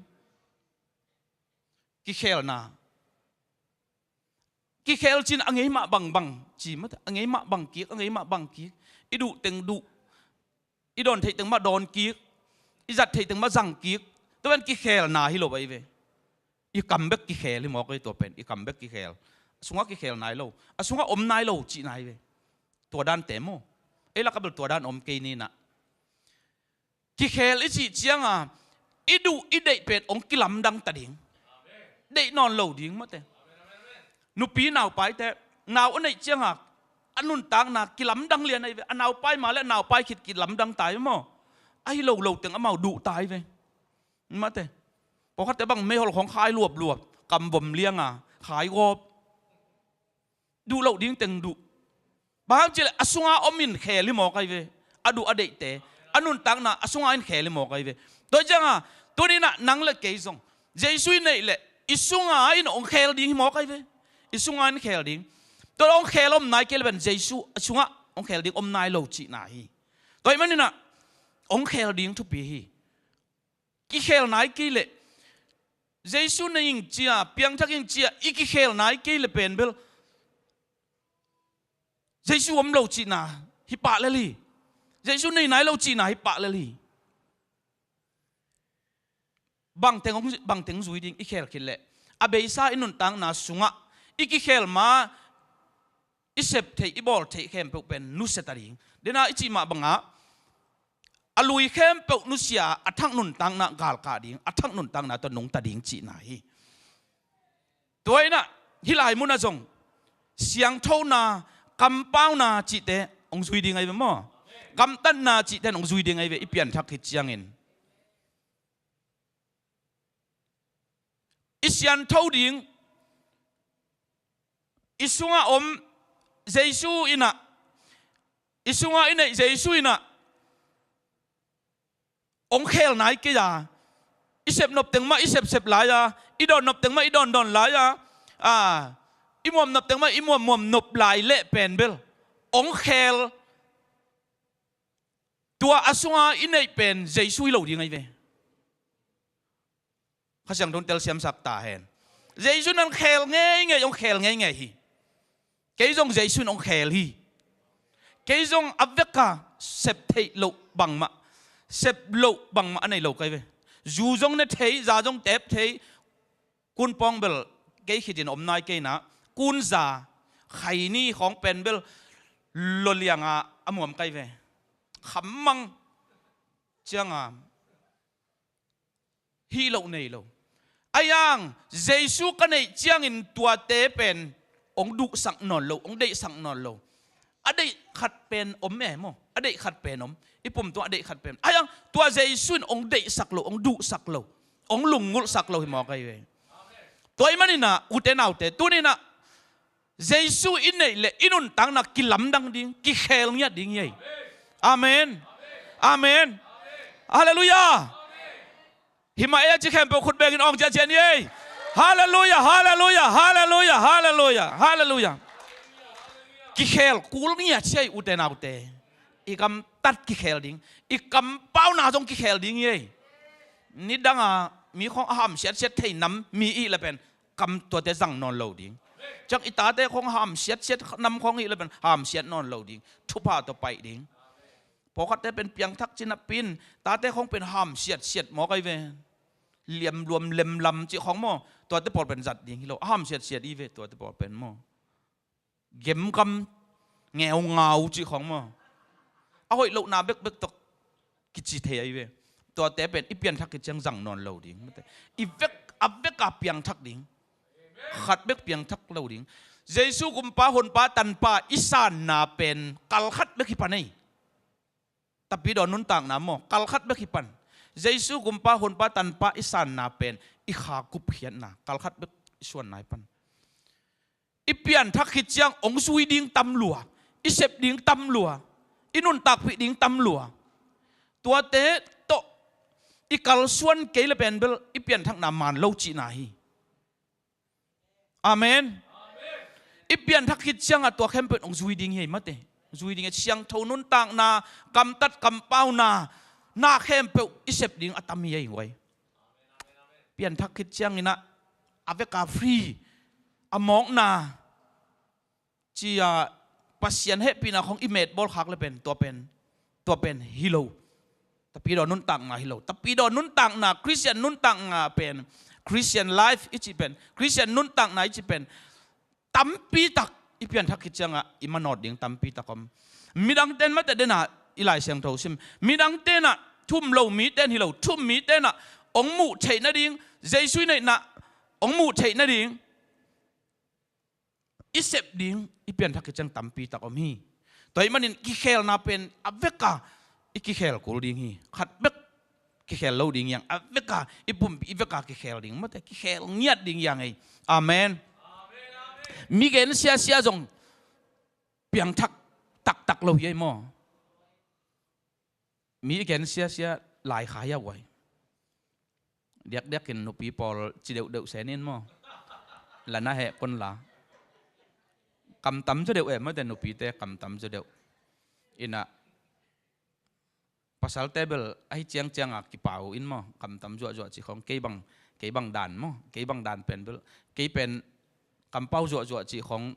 Kikhelna, kikhel cin a ngei mah bangbang ci mate, a ngei mah bang kik, a ngei mah bang kik. I duh teng duh, i dawn theih teng mah dawn kik, i zat theih teng mah zang kik. Tua pen kikhelna hi lo ahi ve. I kam bek kikhel hi mawk ahi, tua pen i kam bek kikhel. A sungah kikhel nai lo, a sungah om nai lo cihna hi ve. Tua dante maw, ei lakah bel tua dan om kei ninah. Kikhel i cih cianga i duh i deih pen hong kilamdang ta ding. Deih nawn lo ding mate. Nupi naupaite, nau a neih cianga a nuntakna kilamdang lian ahi ve. A naupai ma le a naupai khit kilamdang ta hi maw. Ahi lo lo teng amau duh ta hi ve. Mate. Pawlkhatte bang meihol khawng khai luapluap, kamvom lianga khai gawp. Duh loh ding teng duh. Bang hang cihleh a sunga om in khel hi mawk ahi ve. A duh a deihte, a nuntakna a sunga in khel hi mawk ahi ve. Tua cianga tuninah nang le kei zong Jesu i neih leh i sunga in hong khel ding hi mawk ahi ve. I sunga in khel ding. Tua hong khel om nai kei le pen Jesu a sungah hong khel ding om nai lo cihna hi. Tua ahih maninah hong khel ding thupi hi. Kikhel nai kei leh Jesu nei ing cia, piangthak ing cia i kikhel nai kei le pen bel Jesu om lo cihna hi pah lel hi. Jesu nei nai lo cihna hi pah lel hi. bangteng hong, bangteng zui ding i khel khit leh a beisa i nuntakna sungah i kikhel ma i sep theih, i bawl theih khempeuh pen nusia ta ding. Dena i cih mah bangah a lui khempeuh nusia, a thak nuntakna galkah ding, a thak nuntakna tawh nungta ding cihna hi. Tua inah hih lai munah zong siangthona, kampauna cihte hong zui ding ahi ve maw? Gamtatna cihte hong zui ding ahi ve, i pianthak khit ciangin. I siangtho ding, i sungah om Jesu inah, i sungah i neih Jesu inah hong khel nai kei a, i sep nop teng mah i sepsep lai a, i dawn nop teng mah i dawndawn lai a, a, i muam nop teng mah i muammuam nop lai leh pen bel hong khel, tua a sunga i neih pen Jesu hi lo ding ahi ve. Kha Siangtho in telsiamsak ta hen. Jesu in hong khel ngeingei, hong khel ngeingei hi. Kei zong Jesu in hong khel hi. Kei zong a veka sep theih loh bangmah, sep loh bangmah a nei lo ka hi ve. Zu zong ne thei, za zong tep thei. Kun pawng bel kei khitin om nai kei inah, kun za, khaini khawng pen bel lua lianga a muam ka hi ve. Khammang cianga hih loh nei lo. Ahi hang Jesu ka neih ciangin tuate pen hong duhsak nawn lo, hong deihsak nawn lo. A deih khat pen om e maw? A deih khat pen om. I pum tungah a deih khat pen om. Ahi hang tua Jesu in hong deihsak lo, hong duhsak lo, hong lunggulhsak lo hi mawk ahi ve. Tua ahih maninah ute naute, tuninah Jesu i neih leh i nuntakna kilamdang ding, kikhel ngiat ding hi ei. Amen. Amen. Halleluiah. Hih mah ei a ci khempeuh khut bengin awng ciacian hi ei. Halleluiah, halleluiah, halleluiah, halleluiah, halleluiah. Kikhel kul ngiat hi ei ute naute. I gamtat kikhel ding, i kampauna zong kikhel ding hi ei. Nidanga mi khawng a hamsiatsiat thei nam mi i hih leh pen kam tuate zang nawn lo ding. Ciang i tate khawng hamsiatsiat nam khawng i hih leh pen hamsiat nawn lo ding. Thupha tawh paih ding. Pawlkhatte pen piangthak ci napi-in tate khawng pen hamsiatsiat mawk ahi ve. Liamluam lemlam cih khawng maw? Tuate pawl pen zat ding hi lo. A hamsiatsiat i ve tuate pawl pen maw? Gemgam, ngeungau cih khawng maw? A hoih lohna bekbek tawh kici thei ahi ve. Tuate pen i pianthak khit ciang zang nawn lo ding. I vek, a veka piangthak ding. Khat bek piangthak lo ding. Jesu gumpa, honpa, tanpa i sanna pen kal khat bek hi pan ei. Tapidaw nuntakna maw, kal khat bek hi pan. Jesu gumpa, honpa, tanpa i sanna pen i kha kupkhiatna kal khat bek i suanna hi pan. I pianthak khit ciang hong zui ding tam lua, i sep ding tam lua, i nuntakpih ding tam lua. Tuate tawh i kalsuan kei le pen bel i pianthakna man lo cihna hi. Amen. I pianthak khit ciangah tua khempeuh hong zui ding hi ei mate. Zui ding hi ei, siangtho nuntakna, kamtat kampauna, na khempeuh i sep ding a tam hi ei guai. Pianthak khit cianginah a veka free, a mawkna ci-a Pasian hehpihna khawng i metbawl khak le pen tua pen, tua pen hi lo. Tapidaw nuntakna hi lo. Tapidaw nuntakna, Christian nuntakna pen, Christian life i cih pen, Christian nuntakna i cih pen tampitak i pianthak khit ciangah i manawt ding tampitak om. Midangte in mate dena i Lai Siangtho sim, midangte inah thu um lo mite in hi lo, thu um mite inah hong muh theih nading, Jesu i neihna hong muh theih nading i sep ding i pianthak khit ciang tampitak om hi. Tua ahih manin kikhelna pen a veka i kikhel kul ding hi. Khat bek kikhel lo ding hi hang, a veka, i pumpi i veka kikhel ding mate, kikhel ngiat ding hi hang ei. Amen. Mi gen siasia zong piangthak taktak lo hi ei maw? Mi i gen siasia lai kha hi a guai. Diakdiakin nupi pawl ci deuhdeuh senin maw? Lana heh kon la. Kamtam zaw deuh e mate, nupite kamtam zaw deuh. Inah pasalte bel ahi ciangcianga kipau in maw, kamtam zuahzuah cih khawng, kei bang, kei bang dan maw, kei bang dan pen bel, kei pen kampau zuahzuah cih khawng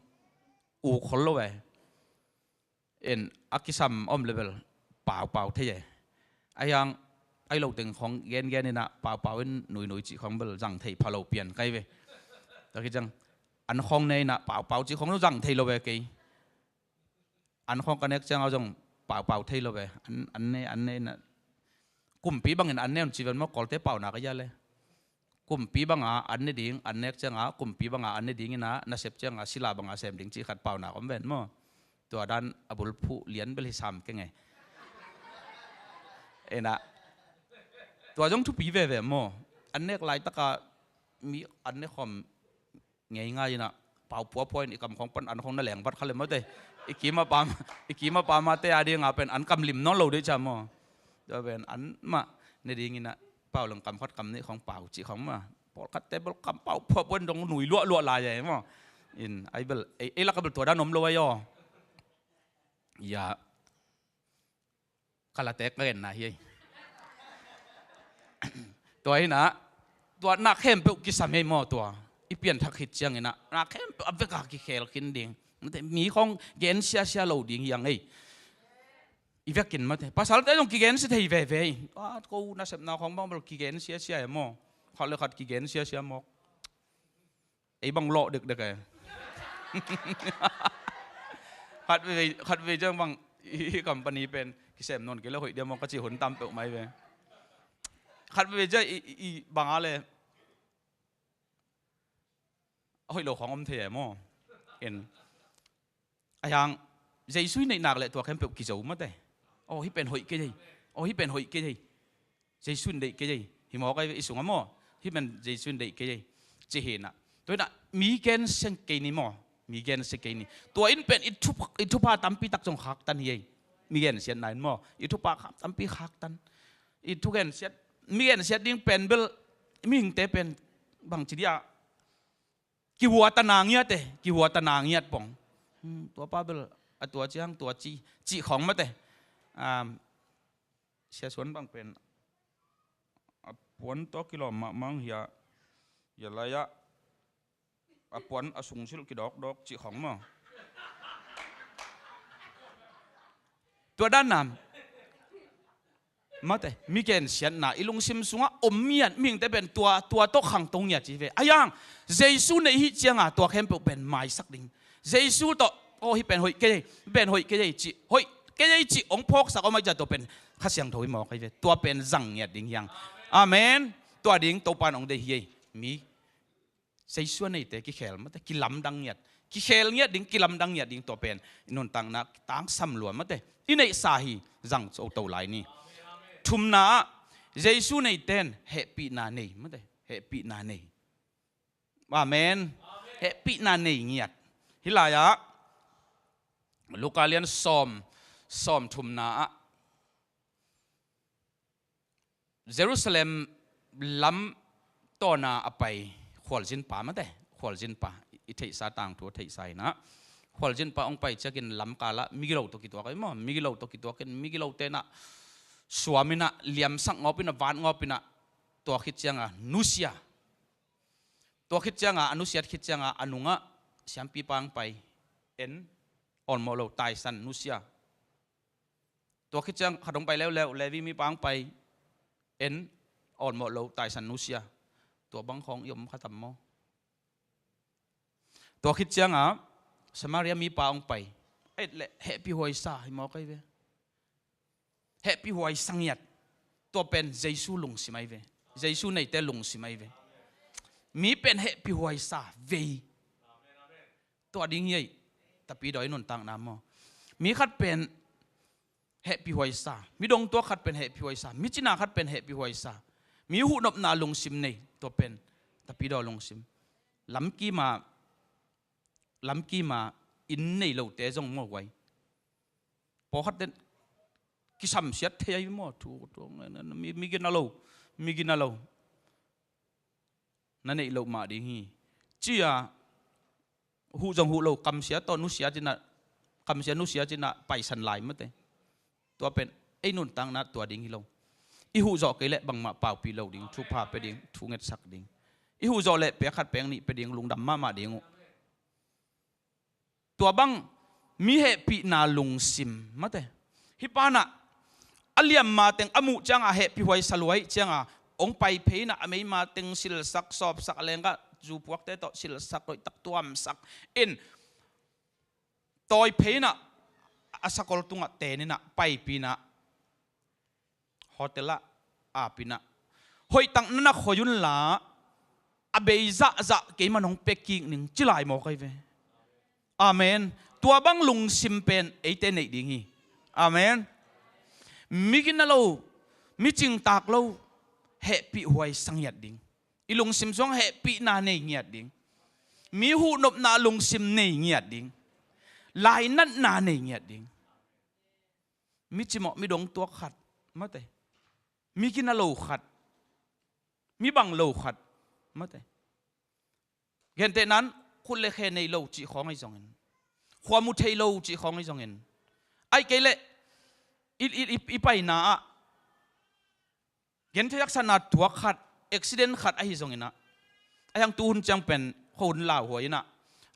uk khol lo e. In a kisam om le bel paupau thei e. Ahi hang Ai lo teng khong gengen inah paupau in nuinui cih khong bel zang thei pha lo pian kai ve. Tua khit ciang an khong ne inah paupau cih khong zang thei lo ve kei. An khong ka nek ciang a zong paupau thei lo ve. An, an ne, an ne inah kumpi bangin an ne un ci ven maw, Kawlte paunak a hia le. Kumpi banga an ne ding, an nek cianga kumpi banga an ne ding inah, nasep cianga sila banga sem ding cih khat paunak om ven maw. Tua dan a bulphuh lian bel hi sam keng e. Inah tua zong thupi veve maw. An nek laitaka mi an ne khawm ngeingai inah pau phuaphuai in i kam khawng pan an khawng na leng vat kha le maw te. I kima pam, i kima pam a te a dinga pen an kam lim nawn lo dei ca maw. Tua pen an mah ne ding inah pau leng kam khat kam nih khawng pau cih khawng mah. Pawlkhatte bel kam pau phuaphuai in dong nui luahluah lai e maw. In ai bel ei, ei laka bel tua dan om lo ai aw. Ya. Ka late ka genna hi ei. Tua hinah tua na khempeuh kisam ei maw tua. I pianthak khit cianginah na khempeuh a veka kikhel khin ding. Mi khong gen siasia lo ding hiang ei. I vekin mate pasalte zong kigen sia thei veve ei. Tua ko nasepna khong bang bel kigen siasia e maw. Khat le khat kigen siasia mawk. Ei bang lawh dekdek e. Khat veve, khat veve ciang bang i, i company pen kisem nawn kei le hoih dia maw ka cih hun tam peuh mai ve. Khat veve ciang i, i, i banga le a hoih lo khawng om thei e maw. En. A hiang Jesu i neihnak le tua khempeuh kizo mate. Aw hih pen hoih kei ei. Aw hih pen hoih kei ei. Jesu in deih kei ei. Hi mawk ai ve i sungah maw. Hih pen Jesu in deih kei ei. Ci hinah. Tua hinah mi gensia kei ni maw. Mi gensia kei ni. Tua in pen i thu, i thupha tampi tak zong khaktan hi ei. Mi gensiatna in maw. I thupha tampi khaktan. I thu gensiat, mi gensiat ding pen bel mihingte pen bangci dia. Kihuatana ngiat e, kihuatana ngiat pong. Hmm, tua pa bel a tua ciang tua ci, cih khawng mate. Um, Sia Suan bang pen a puan tawh kilawm mahmah hia, hia lai-ah a puan a sungsilh kidawkdawk cih khawng maw. Tua dan nam. Mate, mi gensiatna i lungsim sungah om ngiat, mihingte pen tua, tua tawh khangto ngiat ci ve. A hiang, Jesu neih hih cianga tua khempeuh pen maisak ding. Jesu tawh, aw hih pen hoih kei ei, hih pen hoih kei ei cih, hoih kei ei cih hong phawksak om ai cia tua pen Kha Siangtho hi mawk ai ve. Tua pen zang ngiat ding hiang. Amen. Tua ding Topa in hong deih hi ei. Mi Jesu a neite kikhel mate, kilamdang ngiat. Kikhel ngiat ding, kilamdang ngiat ding tua pen i nuntakna tangsam lua mate. I neihsa hi zang coto lai ni. Thumna ah Jesu neite in hehpihna nei mate. Hehpihna nei. Amen. Hehpihna nei ngiat. Hih lai-ah Luka lian sawm, sawm thumna ah Jerusalem lam tawna a pai khualzinpa mate, khualzinpa i theihsa tangthu a theihsa inah khualzinpa hong pai ciakin lamkalah migilo tawh kituak ahi maw, migilo tawh kituakin migilote inah suam inah liamsak ngawp inah vat ngawp inah tua khit cianga nusia. Tua khit cianga a nusiat khit cianga a nungah siampipa hong pai en awlmawh lo taisan nusia. Tua khit ciang khat hong pai leuleu Levi mipa hong pai en awlmawh lo taisan nusia. Tua bang khawng i om kha tam maw? Tua khit cianga Samaria mipa hong pai et le hehpih huaisa hi mawk ai ve. Hehpih huaisa ngiat. Tua pen Jesu lungsim ai ve. Jesu neite lungsim ai ve. Mi pen hehpih huaisa vei. Tua ding hi ei. Tapidaw i nuntakna maw? Mi khat pen hehpih huaisa, mi dongtuak khat pen hehpih huaisa, mi cina khat pen hehpih huaisa, mi huhnopna lungsim nei. Tua pen tapidaw lungsim. Lamkima, lamkima inn nei lote zong maw guai. Pawlkhat ten kisamsiat thei ai maw thu, thu, mi, mi gina lo, mi gina lo. Na neih loh mah ding hi. Cia huh zong huh lo, kamsia tawh nusia cinah, kamsia nusia cinah paisan lai mate. Tua pen ei nuntakna tua ding hi lo. I huh zawh kei leh bangmah paupi lo ding, thupha pe ding, thu ngetsak ding. I huh zawh leh pek khat pek nih pe ding, lungdam mahmah ding uh. Tua bang mi hehpihna lungsim mate. Hih panah a liamma teng a muh cianga hehpih huai sa lua ih cianga hong pai phei inah a meima teng silsak, sawpsak, a lengkah zupuakte tawh silsak, hoihtak tuamsak in tawi phei inah a sakol tungah ten inah paipih inah hotel ah aap inah hoihtak na na khoi unla a bei zahzah keiman hong pia kik ning ci lai mawk ahi ve. Amen. Tua bang lungsim pen eite neih ding hi. Amen. Mi gina lo, mi cingtak lo, hehpih huai sa ngiat ding. I lungsim sungah hehpihna nei ngiat ding. Mi huhnopna lungsim nei ngiat ding. Lainatna nei ngiat ding. Mi cimawh, mi dongtuak khat, mate. Mi gina lo khat, mi bang lo khat, mate. Gentehnan khut le khe nei lo cih khawng ahi zongin, khua mu thei lo cih khawng ahi zongin, ahih kei leh i, i, i, i paina ah genthei haksatna tuak khat, accident khat ahi zongin ah, a hiang tuhun ciang pen khuahun lauhuai inah,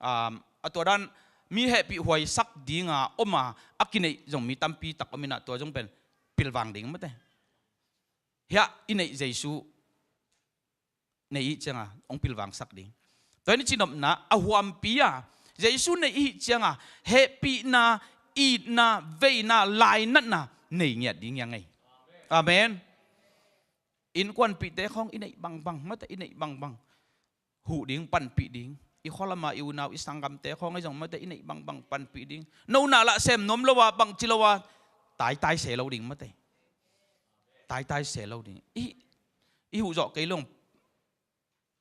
um, a tua dan mi hehpih huaisak dinga om a, a kineih zong mi tampi tak om inah tua zong pen pilvang ding mate. Hiah i neih Jesu neih ih cianga hong pilvangsak ding. Tua in i cinopna a huampi a Jesu neih ih cianga hehpihna, itna, veina, lainatna nei ngiat ding hiang ei. Amen. Innkuanpihte khawng i neih bangbang, mate, i neih bangbang huh ding, panpih ding. I khualama i unau i sanggamte khawng ahi zong mate, i neih bangbang panpih ding. Nona lah sem nuam lo a, bangci lo a, taitai se lo ding mate. Taitai se lo ding. I, i huh zawh kei lo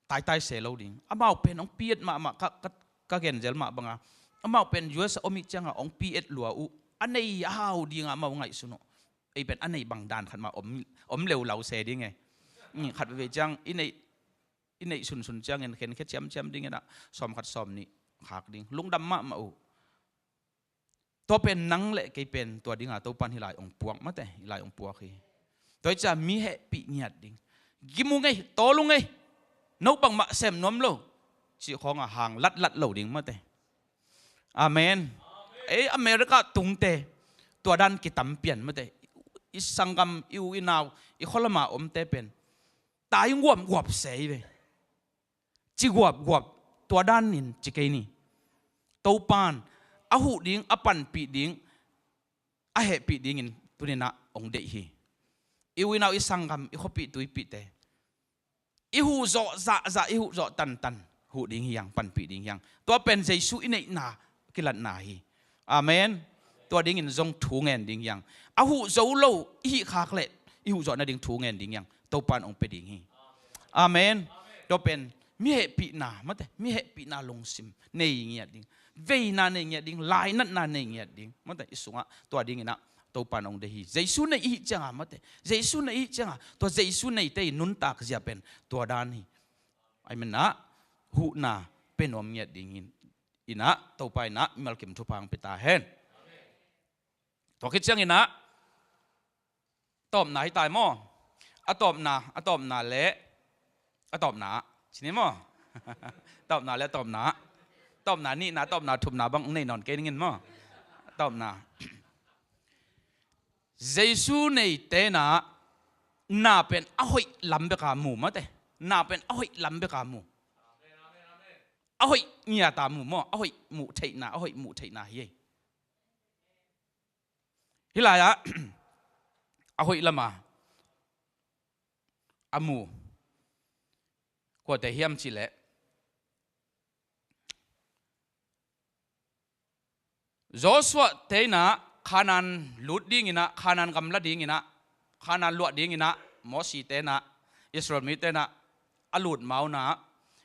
taitai se lo ding. Amau pen hong pi et mahmah, ka, ka, ka gen zel mah banga amau pen U S a om ih cianga hong pi et lua uh. A nei a hau dinga amau ngaihsun uh. Ei pen a nei bang dan khat mah om, om leu lau se ding e. Khat veve ciang i neih, i neih sunsun ciangin khenkhia ciamciam ding inah sawm khat sawm nih khak ding. Lungdam mahmah uh. Tua pen nang le kei pen tua dinga Topan hih lai hong puak mate, hih lai hong puak hi. Tua hi cia mi hehpih ngiat ding. Gim uh ngei, tawl uh ngei. No bangmah sem nuam lo cih khawnga hang latlat lo ding mate. Amen. Ei America tungte tua dan kitam pian mate. I sanggam, i u i nau, i khualama omte pen tai guapguap se hi ve. Ci guapguap, tua danin ci kei ni. Topan a huh ding, a panpih ding, a hehpih dingin tuninah hong deih hi. I u i nau, i sanggam, i khuapih tuipihte i huh zawh zahzah, i huh zawh tantan huh ding hi hiang, panpih ding hiang. Tua pen Jesu i neihna kilatna hi. Amen. Tua dingin zong thu ngen ding hiang. A huh zo lo i hih khak leh i huh zawh nading thu ngen ding hiang. Topan hong pia ding hi. Amen. Tua pen mi hehpihna mate, mi hehpihna lungsim nei ngiat ding, veina nei ngiat ding, lainatna nei ngiat ding mate. I sungah tua dinginah Topan hong deih hi. Jesu neih i hih cianga mate, Jesu neih i hih cianga tua Jesu neite i nuntak zia pen tua dan hi. Ahih maninah huhna pia nuam ngiat dingin inah Topa inah mimal kim thupha hong pia ta hen. Tua khit cianginah tawpna hi tai maw? A tawpna, a tawpna le a tawpna ah ci ni maw? Tawpna le a tawpna ah. Tawpna nihna, tawpna thumna bang nei nawn kei ning in maw? A tawpna. Jesu neite inah na pen a hoih lam beka mu mate. Na pen a hoih lam beka mu. A hoih ngiata mu maw? A hoih muh theihna, a hoih muh theihna hi ei. Hih lai-ah a hoih lama a mu kuate hiam cihleh Joshua te inah Kanaan lut dinginah, Kanaan gam la dinginah, Kanaan luah dinginah Mosi te inah, Israel mite inah a lut ma unah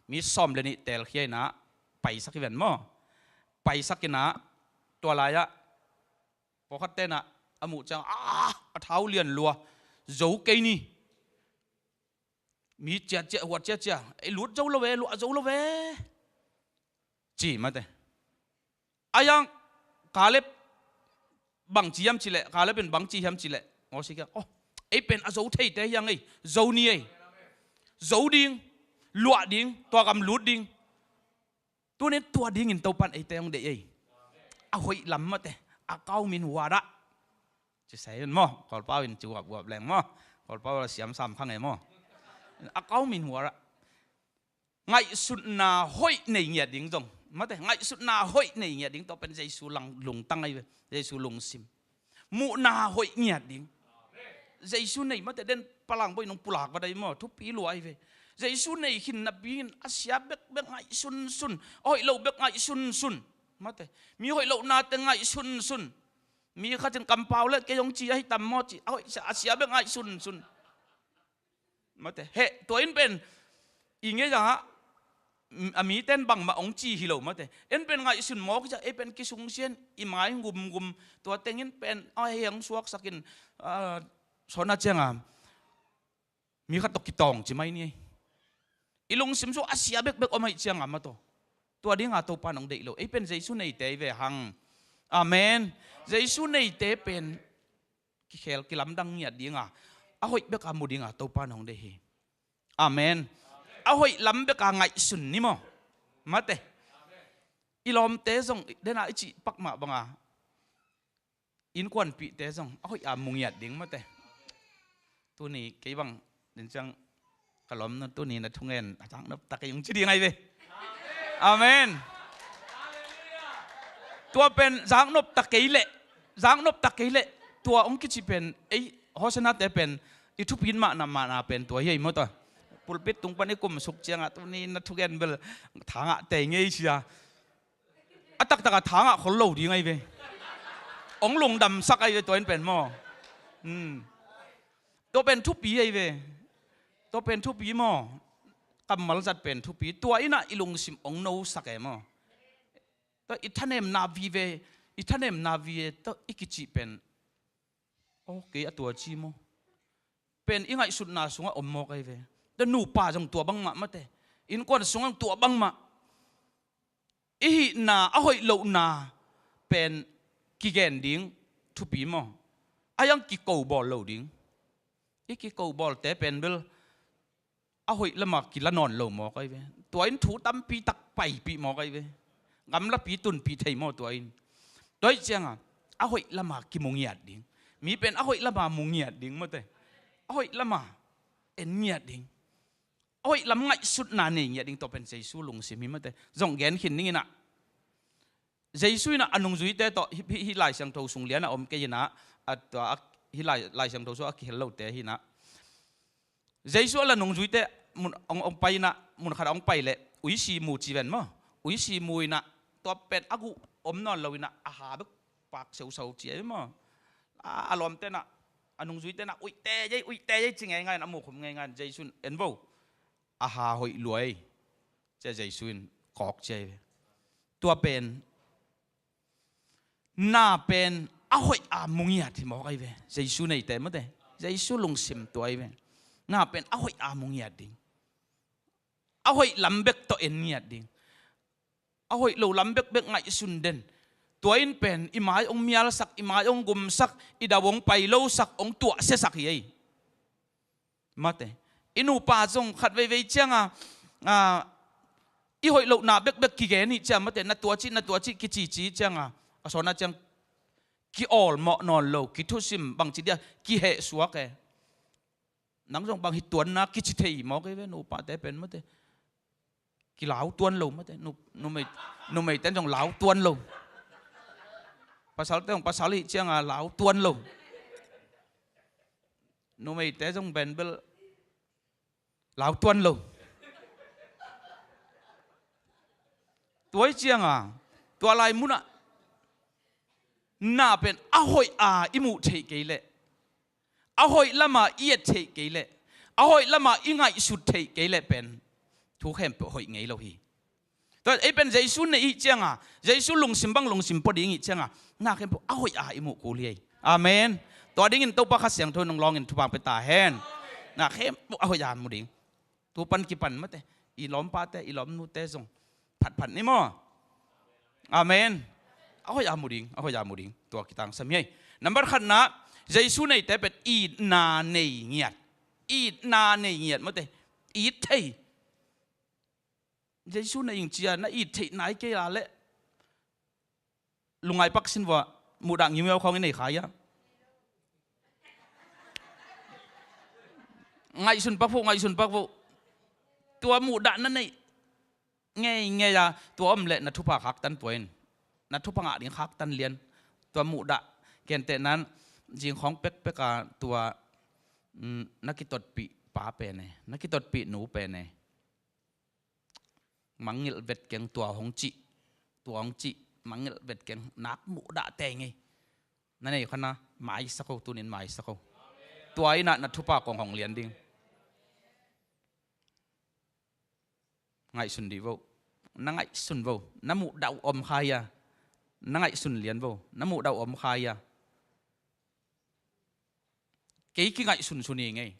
mi sawm le nih teelkhia inah paisak hi ven maw? Paisak inah tua lai-ah pawlkhat te inah a muh ciang, ah, a thau lian lua zo kei ni. Mi ciatciah, huat ciatciah, ei lut zo lo ve, luah zo lo ve ci mate. A hiang Kaleb bangci hiam cihleh, Kaleb in bangci hiam cihleh Mosi kiang, oh, ei pen a zo theite hiang ei, zo ni ei. Zo ding, luah ding, tua gam lut ding. Tunin tua dingin Topan eite hong deih ei. A hoih lam mate, a kau min huadah Ci sai un maw, Kawlpau in ci guapguap leng maw. Kawlpau la siam sam kha ngei maw. A kau min huar ah. Ngaihsutna hoih nei ngiat ding zong. Mate, ngaihsutna hoih nei ngiat ding, tua pen Jesu lang lungtang ahi ve. Jesu lungsim. Muhna hoih ngiat ding. Jesu nei mate den palang boi nong pulak va dai maw. Thupi lua ahi ve. Jesu nei khin napi in a sia bekbek ngaihsunsun. A hoih lo bek ngaihsunsun. Mate. Mi hoih lo nate ngaihsunsun. Mi khatin kampau le kei hong ci ahi tam maw ci. A hoih sia, a sia bek ngaihsunsun. Mate. Heh, tua in pen i ngei zangah a miten bangmah hong ci hi lo mate. En pen ngaihsun mawk i zah, ei pen kisungsian, i mai gumgum. Tua tengin pen a hei hong suaksakin, ah, sawn a cianga mi khat tawh kitawng ci mai ni ei. I lungsim sung a sia bekbek om ahi cianga mataw. Tua dinga Topa nong deih lo. Ei pen Jesu neite i ve hang. Amen. Jesu neite pen kikhel kilamdang ngiat dinga, a hoih beka mu dinga Topa nong deih hi. Amen. A hoih lam beka ngaihsun ni maw. Mate. I lawmte zong dena i cih pak mah banga innkuanpihte zong a hoih a mu ngiat ding mate. Tuni kei bang den ciang ka lawm na tuni na thungen a zaknop ta kei ung ci ding ahi ve. Amen. Tua pen zaknop ta kei leh, zaknop ta kei leh, tua hong kici pen ei Hosanna te pen i thupit mahna mahna pen tua hi ei maw ta. Pulpit tung pan i kumsuk ciangah tuni na thugen bel thangah tei ngei sia. A taktakah thangah khol lo ding ahi ve. Hong lungdamsak ahi ve tua in pen maw. Hmm. Tua pen thupi ahi ve. Tua pen thupi maw. Kammal zat pen thupi. Tua innah i lungsim hong nosak e maw. Tua i thanemna vive, i thanemna vive tua i kicih pen. Aw, kei a tua ci maw. Pen i ngaihsutna sungah om mawk ahi ve. Tua nupa zong tua bangmah mate. Innkuan sungah tua bangmah. I hihna a hoih lohna pen kigen ding thupi maw. A iang kiko bawl lo ding. I kiko bawlte pen bel a hoih lama kila nawn lo mawk ahi ve. Tua in thu tampi tak paipih mawk ahi ve. Gamlapi tunpih thei maw tua in. Tua ih cianga a hoih lama kimu ngiat ding. Mi pen a hoih lama mu ngiat ding mawte. A hoih lama en ngiat ding. A hoih lam ngaihsutna nei ngiat ding tua pen Jesu lungsim hi mawte. Zong gen khin ninginah. Jesu inah a nungzuite tawh hih, hih, hih Lai Siangtho sung lianah om kei inah, a tua, a, hih Lai, Lai Siangtho sung a kihel lote hinah. Jesu a la nungzuite mun, ong, ong pai inah, mun khatah ong pai leh, uisi mu ci ven maw. Uisi mu inah, tua pen a guh om nawn lo inah, a ha bek pak seusau ci ai maw. A, a lawmte inah, a nungzuite inah, uite ei, uite ei ci ngeingai inah, a mukhum ngeingai inah, Jesu in en vo. A ha hoih luai. Cia Jesu in kawk cia hi ve. Tua pen na pen a hoih a mu ngiat hi mawk ahi ve. Jesu neite mawte. Jesu lungsim tua ahi ve. Na pen a hoih a mu ngiat ding. A hoih lam bek tawh en ngiat ding. A hoih lo lam bekbek ngaihsun den. Tua in pen i mai ong mialsak, i mai ong gumsak, i dau ong pai losak, ong tuahsiasak hi ei. Mate. I nupa zong khat veivei cianga, a, i hoih lohna bekbek kigen hi cia mate, na tua cih, na tua cih, kicici cianga. A sawna ciang ki-awlmawh nawn lo, kithusim bangci dia, kihehsuak e. Nang zong bang hi tuanna kici thei mawk ei ve, nupate pen mate. Kilau tuan lo mate, nu, numei, numeite zong lau tuan lo. Pasalte zong pasal hi cianga lau tuan lo. Numeite zong benbel lau tuan lo. Tua hi cianga, tua lai munah na pen a hoih a i muh theih kei leh, a hoih lama i et theih kei leh, a hoih lama i ngaihsut theih kei leh pen thu khempeuh hoih ngei lo hi. Tua ei pen Jesu neih hi cianga, Jesu lungsim bang lungsim pua ding hi cianga, na khempeuh a hoih a i muh kul hi ei. Amen. Tua dingin Topa Kha Siangtho nong lawngin thupha pia ta hen. Na khempeuh a hoih a mu ding. Tu pan kipan mate, i lawmpate, i lawmnute zong phatphat ni maw. Amen. A hoih a mu ding, a hoih a mu ding. Tua kitangsam hi ei. Nambat khatna, Jesu neite pen itna nei ngiat. Itna nei ngiat mate. It thei. Jesu na ing cia, na it theih nai kei a leh. Lungai pak sin vua, muhdah ngiungiau khawng i nei kha ia. Ngaihsun pak vo, ngaihsun pak vo. Tua muhdah na neih ngeingei a, tua om leh na thupha khaktan tua in. Na thupha ngah ding khaktan lian. Tua muhdah, gentehna in zingkhawng pekpek a tua, mm, na kitotpih pa pen e, na kitotpih nu pen e. Mangngilh vet keng tua hong cih, tua hong cih, mangngilh vet keng, nak muhdah tei ngei. Na nei kha na, maisak o, tunin maisak o. Tua in ah na thupha kong hong lian ding. Ngaihsun dih vo. Na ngaihsun vo. Na muhdah uh om kha hia? Na ngaihsun lian vo. Na muhdah uh om kha hia? Kei kingaihsun sun hi ngei.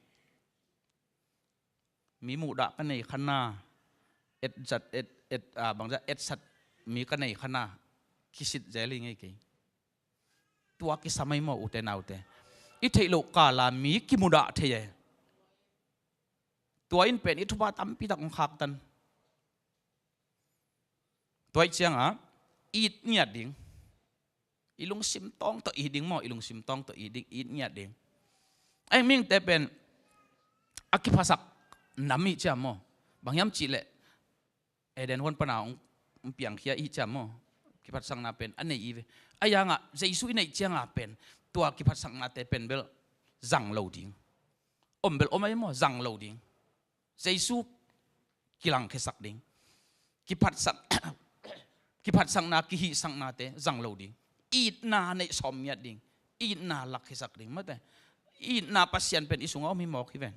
Mi muhdah ka nei kha na, et zat, et, et, ah, bangzah etsat mi ka nei kha na, kisit zel hi ngei kei. Tua kisam ei maw, ute naute. I theih loh kala mi kimudah thei e. Tua in pen i thupha tampi tak hong khaktan. Tua ih ciangah it ngiat ding. I lungsim tawng tawh it ding maw, i lungsim tawng tawh it ding, it ngiat ding. Ahi mihingte pen a kiphasak nam ih ciang maw. Bang hiam cihleh Eden huan pana hong, hong piangkhia ih ciang maw. Kiphatsakna pen a nei i ve. A yangah Jesu i neih ciangah pen tua kiphatsaknate pen bel zang lo ding. Om bel om ahi maw, zang lo ding. Jesu kilangkhiasak ding. Kiphatsak, kiphatsakna, kihihsaknate zang lo ding. Itna neih sawm ngiat ding. Itna lakkhiasak ding. Mate. Itna Pasian pen i sungah om hi mawk hi ven.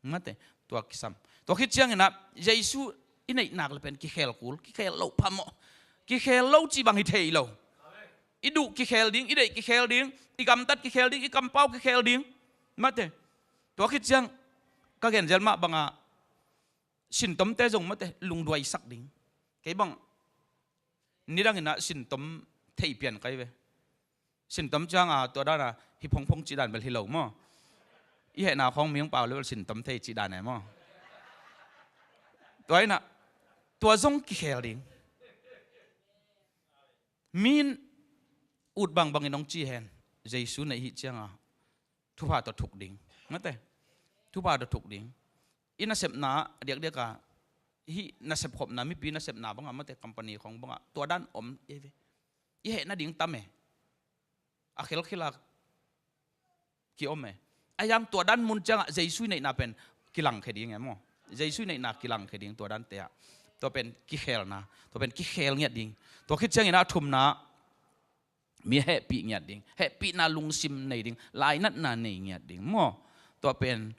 Mate. Tua kisam. Tua khit cianginah Jesu i neih nak le pen kikhel kul, kikhel lo phamawh. Kikhel lo cih bang hi thei lo. I duh kikhel ding, i deih kikhel ding, i gamtat kikhel ding, i kampau kikhel ding. Mate. Tua khit ciang ka genzel mah banga sintomte zong mate lungduaisak ding. Kei bang nidanginah sintom thei pian kai ve. Sintom cianga tua dana hi phongphong cih dan bel hi lo maw. I hehna khawng mi hong pau le bel sintom thei cih dan e maw. Tua inah tua zong kikhel ding. Min ut bangbangin hong ci hen. Jesu neih hih cianga thupha tawh thuk ding. Mate. Thupha tawh thuk ding. I nasepna a diakdiaka hih nasep khopna, mipi nasepna banga mate, company khawng banga tua dan om ei ve. I heh nading tam e. A khelkhela kiom e. A yang tua dan mun ciangah Jesu i neihna pen kilangkhia ding e maw. Jesu i neihna kilangkhia ding tua dante ah. Tua pen kikhelna. Tua pen kikhel ngiat ding. Tua khit ciangin a thumna mi hehpih ngiat ding. Hehpihna lungsim nei ding. Lainatna nei ngiat ding maw. Tua pen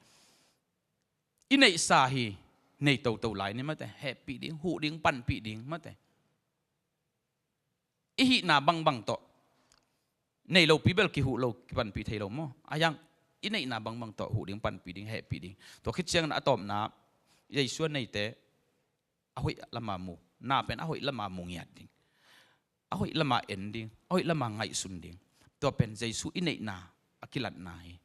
i neihsa hi nei toto lai ni mate. Hehpih ding, huh ding, panpih ding mate. I hihna bangbang tawh nei lopi bel kihuh lo, kipanpih thei lo maw. A yang i neihna bangbang tawh huh ding, panpih ding, hehpih ding. Tua khit ciangin a tawpna Jesu a neite a hoih lama mu. Na pen a hoih lama mu ngiat ding. A hoih lama en ding, a hoih lama ngaihsun ding. Tua pen Jesu i neihna a kilatna hi.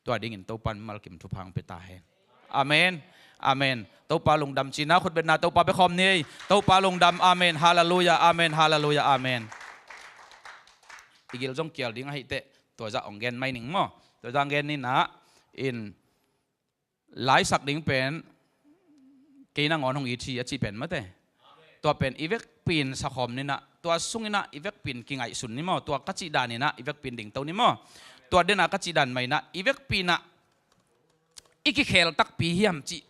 Tua dingin Topa in malkim thupha hong pia ta hen. Amen. Amen. Topa lungdam cina khutbetna Topa bia khawm ni. Topa lungdam. Amen. Halleluia. Amen. Halleluia. Amen. I gil zong kial ding ahih teh tua zah hong gen mai ning maw. Tua zah hong gen ninah in laisak ding pen kei nangawn hong it hi a cih pen mate. Tua pen i vekpi in sakhawm ninah, tua sunginah i vekpi in kingaihsun ni maw. Tua ka cih daninah i vekpi in dingto ni maw. Tua denah ka cih dan mainah i vekpi inah i kikhel takpi hiam cih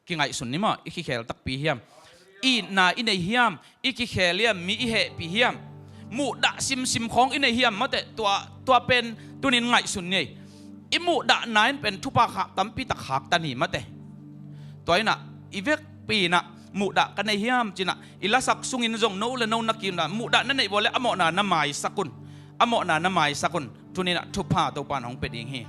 kingaihsun ni maw. I kikhel takpi hiam, itna i nei hiam, i kikhel hiam, mi i hehpih hiam, muhdah simsim khawng i nei hiam mate. Tua, tua pen tunin ngaihsun ni. I muhdahna in pen thupha khak tampi tak khaktan hi mate. Tua inah i vekpi inah muhdah ka nei hiam cinah i lasak sungin zong no le no na kimna muhdah na neih vua le a mawhna na maisak un. A mawhna na maisak un. Tuninah thupha Topa in hong pia ding hi.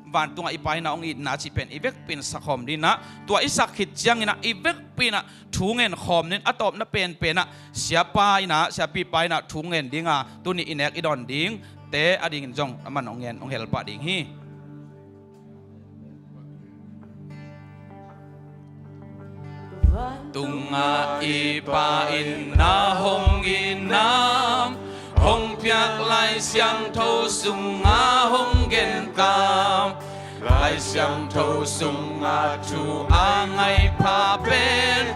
Vantungah i Pa inah hong itna cih pen i vekpi in sakhawm dinah tua i sak khit cianginah i vekpi inah thu ngen khawm nin a tawpna penpenah siapa inah siapipa inah thu ngen dinga tuni i nek i dawn ding te a dingin zong a man hong ngen hong helpah ding hi. Tungah i Pa in na hong inam hong piak Lai Siangtho sungah hong genkam. Lai Siangtho sungah thu a ngaih pha pen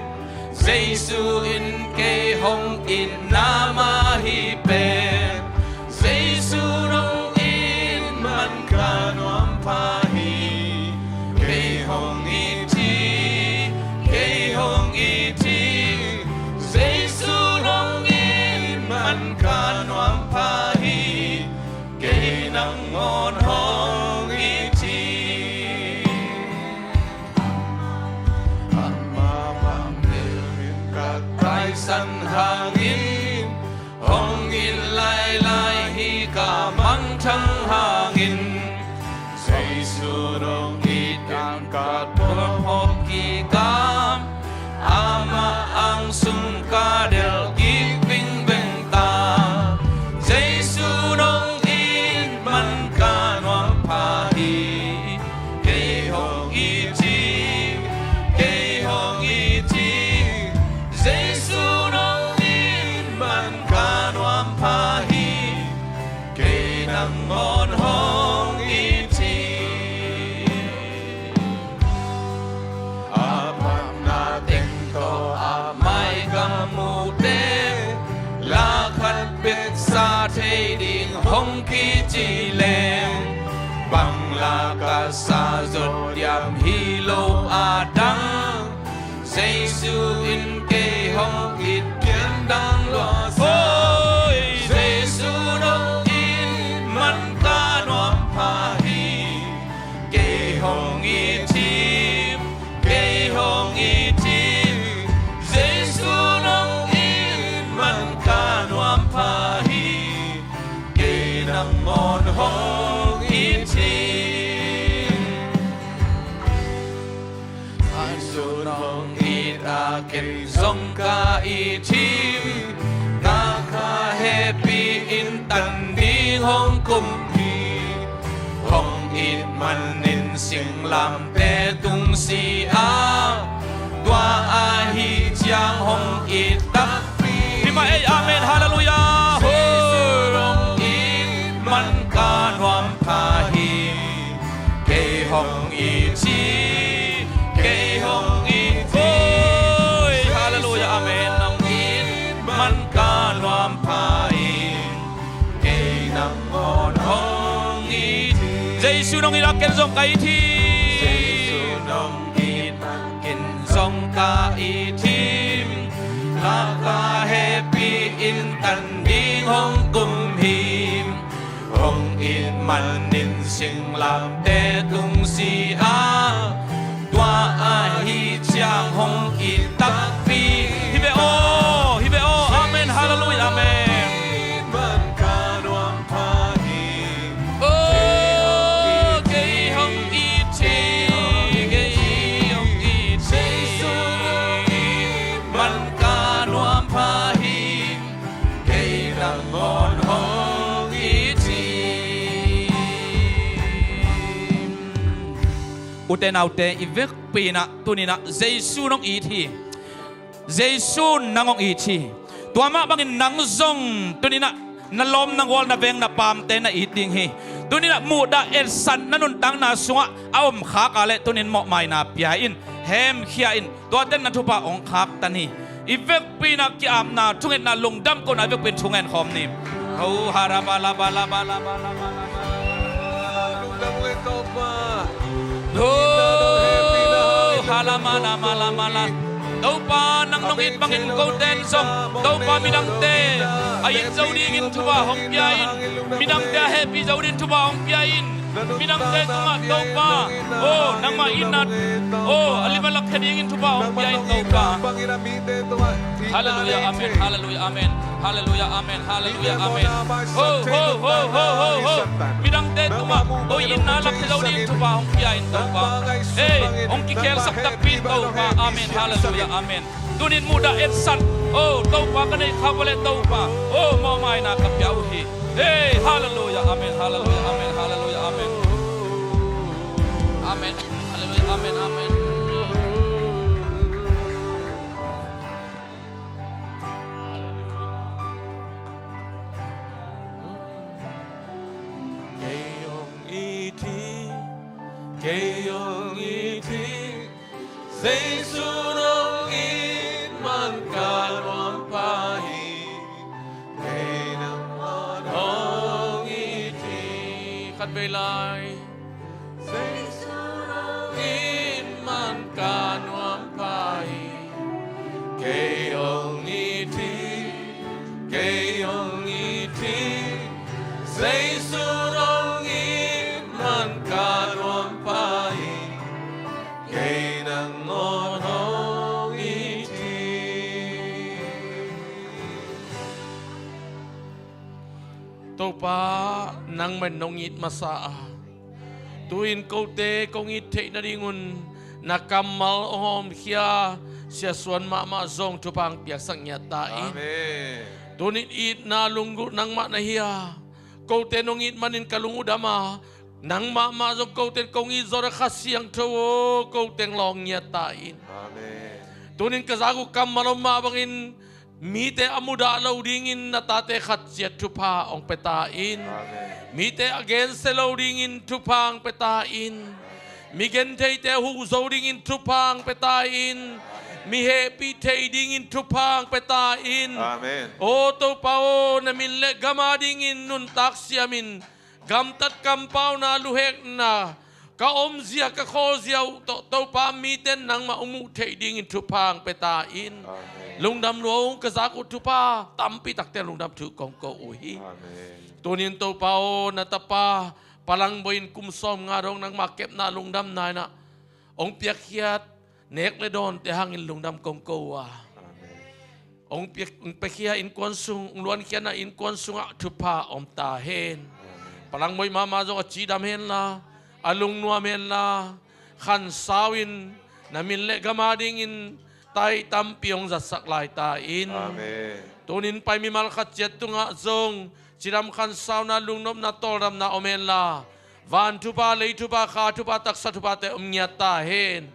Jesu in kei hong itna mah hi pen. Jesu nong it man ka nuam pha hi. Kei hong it hi, kei hong it hi. Jesu nong it man ka nuam pha hi. Kei nangawn hong it hi. Amah bang in ka taisan hangin, hong it lailai hi ka mangthang hangin. Jesu nong it in ka tuam hong kikam. Amah ang sung ka delh kik vingveng ta. Jesu nong it man ka nuam pha hi. Kei hong it hi, kei hong it hi. Jesu nong it man ka nuam pha hi. Kei nangawn hong it hi. A phatna teng tawh a mai ka mute, la khat bek sa thei ding hong kici leng, bang la ka sa zot diam hi lo a dang. Jesu in kei hong it pian dang lua sa. Oi, Jesu nong it man ka nuam pha hi. Kei hong it hi, kei hong it hi. Jesu nong it man ka nuam pha hi. Kei nangawn hong it hi. Jesu nong it a ken zong ka it hi. Na kha hehpih in tan ding hong kum hi. Hong it manin singlamteh tung si a, tua ahih ciang hong it takpi. Hi mah ei, amen, halleluiah. Hong it man ka nuam pha hi. Kei hong it hi, kei hong it hi. Oi, halleluiah, amen. Hong it man ka nuam pha hi. Kei nangawn hong it hi. Jesu nong it a ken zong ka it hi. Jesu nong it a ken zong ka it hi. La ka hehpih in tan ding hong kum hi. Hong it manin singlamteh tung si a, tua ahih ciang hong it takpi. Hi ve aw, hi ve aw. Amen, halleluiah, amen. Oh, kei hong it hi, kei hong it hi. Man ka nuam pha hi. Kei nangawn hong it hi. Ute naute, i vekpi in ah tuni-in ah Jesu nong it hi. Jesu nang hong it hi. Tua mah bangin nang zong tuni-in ah na lawm, na gual, na veng, na paamte na it ding hi. Tuni-in ah muhdah, etsakna, nuntakna sungah a om khak a leh tuni-in mawhmaina pia in, hemkhia in. Tuate in na thupha hong khaktan hi. I vekpi in ah ki-apna, thungetna, lungdam kohna, i vekpi in thungen khawm ni. Ho, harabalabalabalabalabala. Ho, halamalamalamalam. Topa, nang nong it bangin kote in zong Topa, midangte a it zo dingin thupha hong pia in. Midangte a hehpih zo dingin thupha hong pia in. Midangte tungah Topa, oh, nangmah itna, oh, a lim a lak khia dingin thupha hong pia in Topa. Halleluiah, amen. Halleluiah, amen. Halleluiah, amen. Halleluiah, amen. Ho, ho, ho. Midangte tungah, oh, itna lak khia zo dingin thupha hong pia in Topa. Hey, hong kikhelsak takpi in Topa. Amen. Halleluiah, amen. Tuni-in muhdah, etsak. Oh, Topa, ka neih khak uh leh Topa, oh, mawhmaina ka pia uh hi. Hey, halleluiah, amen, halleluiah, amen, halleluiah, amen. Amen, halleluiah, amen, amen. Kei hong it hi, kei Zeisu nong it man ka nuam pha hi, kei nang mawh hong it hi. Khat vei lai. Zeisu nong it man ka nuam pha hi, kei hong it hi, kei hong it hi. Zeisu nong it man ka nuam pha hi, kei nang mawh hong it hi. Topa, nangmah in nong it masa a, tu-in kote kong it theih nadingun na kammal hong hawmkhia Sia Suan mahmah zong thupha hong piaksak ngiat ta in. Amen. Tuni-in itna lunggulh nangmah na hi a, kote nong it manin ka lung uh dam a, nangmah mah zong kote kong it zawh a, Kha Siangtho aw, kote hong lawng ngiat ta in. Amen. Tuni-in ka zak uh kammal om mah bangin mite a mudah lo dingin na tate khat ciat thupha hong pia ta in. Amen. Mite a gensia lo dingin thupha hong pia ta in. Mi gentheite huh zo dingin thupha hong pia ta in. Mi hehpih thei dingin thupha hong pia ta in. Amen. Aw Topa aw, na min le gam adingin nuntak siamin gamtat kampauna, luhekna, ka omzia ka khawlzia uh tawh Topa, mite in nangmah hong muh theih dingin thupha hong pia ta in. Amen. Lungdam lua ung, ka zak uh thupha tampi takte lungdam thu kong ko uh hi. Amen. Tuni-in Topa aw, na tapa Palang Bawi in kum sawmnga dong nangmah kepna lungdamna in ah hong piakkhiat nek le dawnte hangin lungdam kong ko uh a. Amen. Hong piak, hong piakhia innkuan sung, hong luankhia na innkuan sungah thupha om ta hen. Amen. Palang Bawi mahmah zong a cidam henla, a lungnuam henla, khansau in na min le gam adingin tai tampi hong zatsak lai ta in. Amen. Tuni-in pai mimal khat ciat tungah zong cidam khansauna, lungnopna, tawldamna om henla, van thupha, lei thupha, kha thupha, taksa thuphate om ngiat ta hen.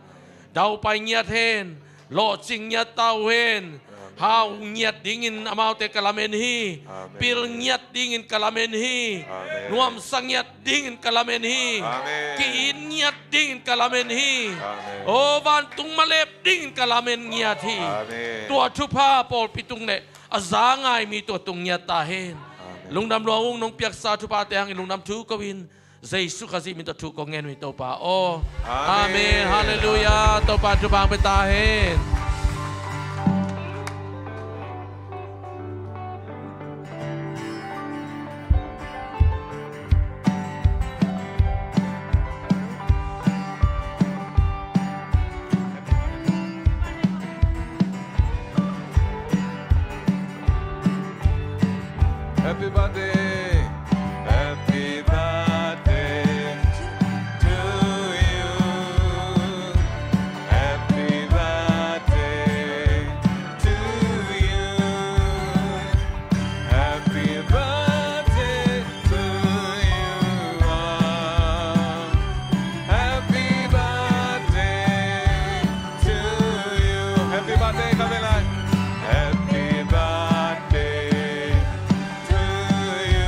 Daupai ngiat hen. Lawhcing ngiat ta uh hen. Hau ngiat dingin amaute ka lamen hi. Amen. Pil ngiat dingin ka lamen hi. Amen. Nuamsa ngiat dingin ka lamen hi. Amen. Ki-it ngiat dingin ka lamen hi. Amen. Aw, vantung malep dingin ka lamen ngiat hi. Amen. Tua thupha pawlpi tung le a za ngai mi tua tung ngiat ta hen. Amen. Lungdam lua ung, nong piaksa thuphate hangin lungdam thu ko in, Jesu Khazih min tawh thu kong ngen uh hi Topa aw. Amen. Amen. Halleluiah. Topa thupha hong pia ta hen. Happy birthday. Happy birthday to you. Happy birthday to you. Happy birthday to you. Happy birthday to you. Happy birthday, Kamilan. Happy birthday to you.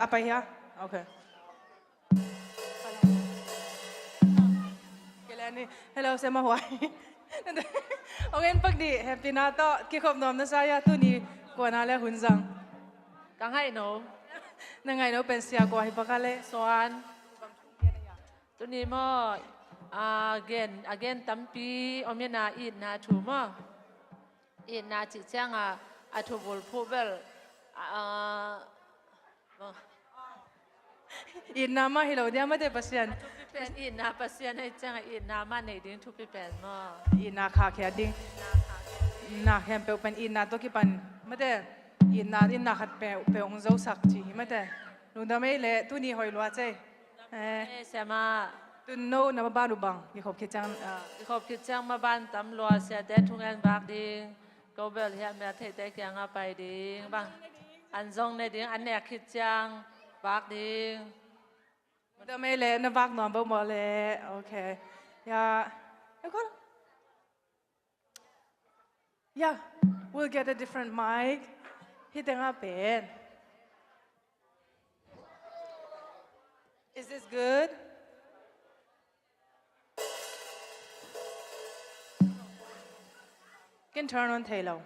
Pai hia? Okay. Hello, Sema Huai. Ong en pak dih, hehpihna tawh kikhop nuam na sa hia, tuni kuana le hun zang. Ka ngaih no. Na ngaih no pen sia kua hi pak a le? Suan. Tuni maw, a gen, a gen tampi om in a, itna thu maw. Itna cih ciangah a thu bulphuh bel, a, a, itna mah hi lo dia mate Pasian. A thupi pen itna, Pasian ahih ciangah itna mah nei ding thupi pen maw. Itna khahkhia ding. Itna khahkhia ding. Na khempeuh pen itna tawh kipan mate. Itna, itna khat peuh, peuh hong zosak ci hi mate. Lungdam ei leh, tuni hoih lua cei. Eh. Eh, Sema. Tun no na maban uh bang, kikhop khit ciang, ah. Kikhop khit ciang maban tam lua, siate thungen vak ding. Ko bel hiah mel theihte kiangah pai ding bang. An zong ne ding, an nek khit ciang vak ding. Lungdam ei leh, na vak nuam bo maw leh. Okay. Ya. Ya, kol. Yeah, we'll get a different mic. Hih tengah pen. Is this good? Ken turn on thei lo.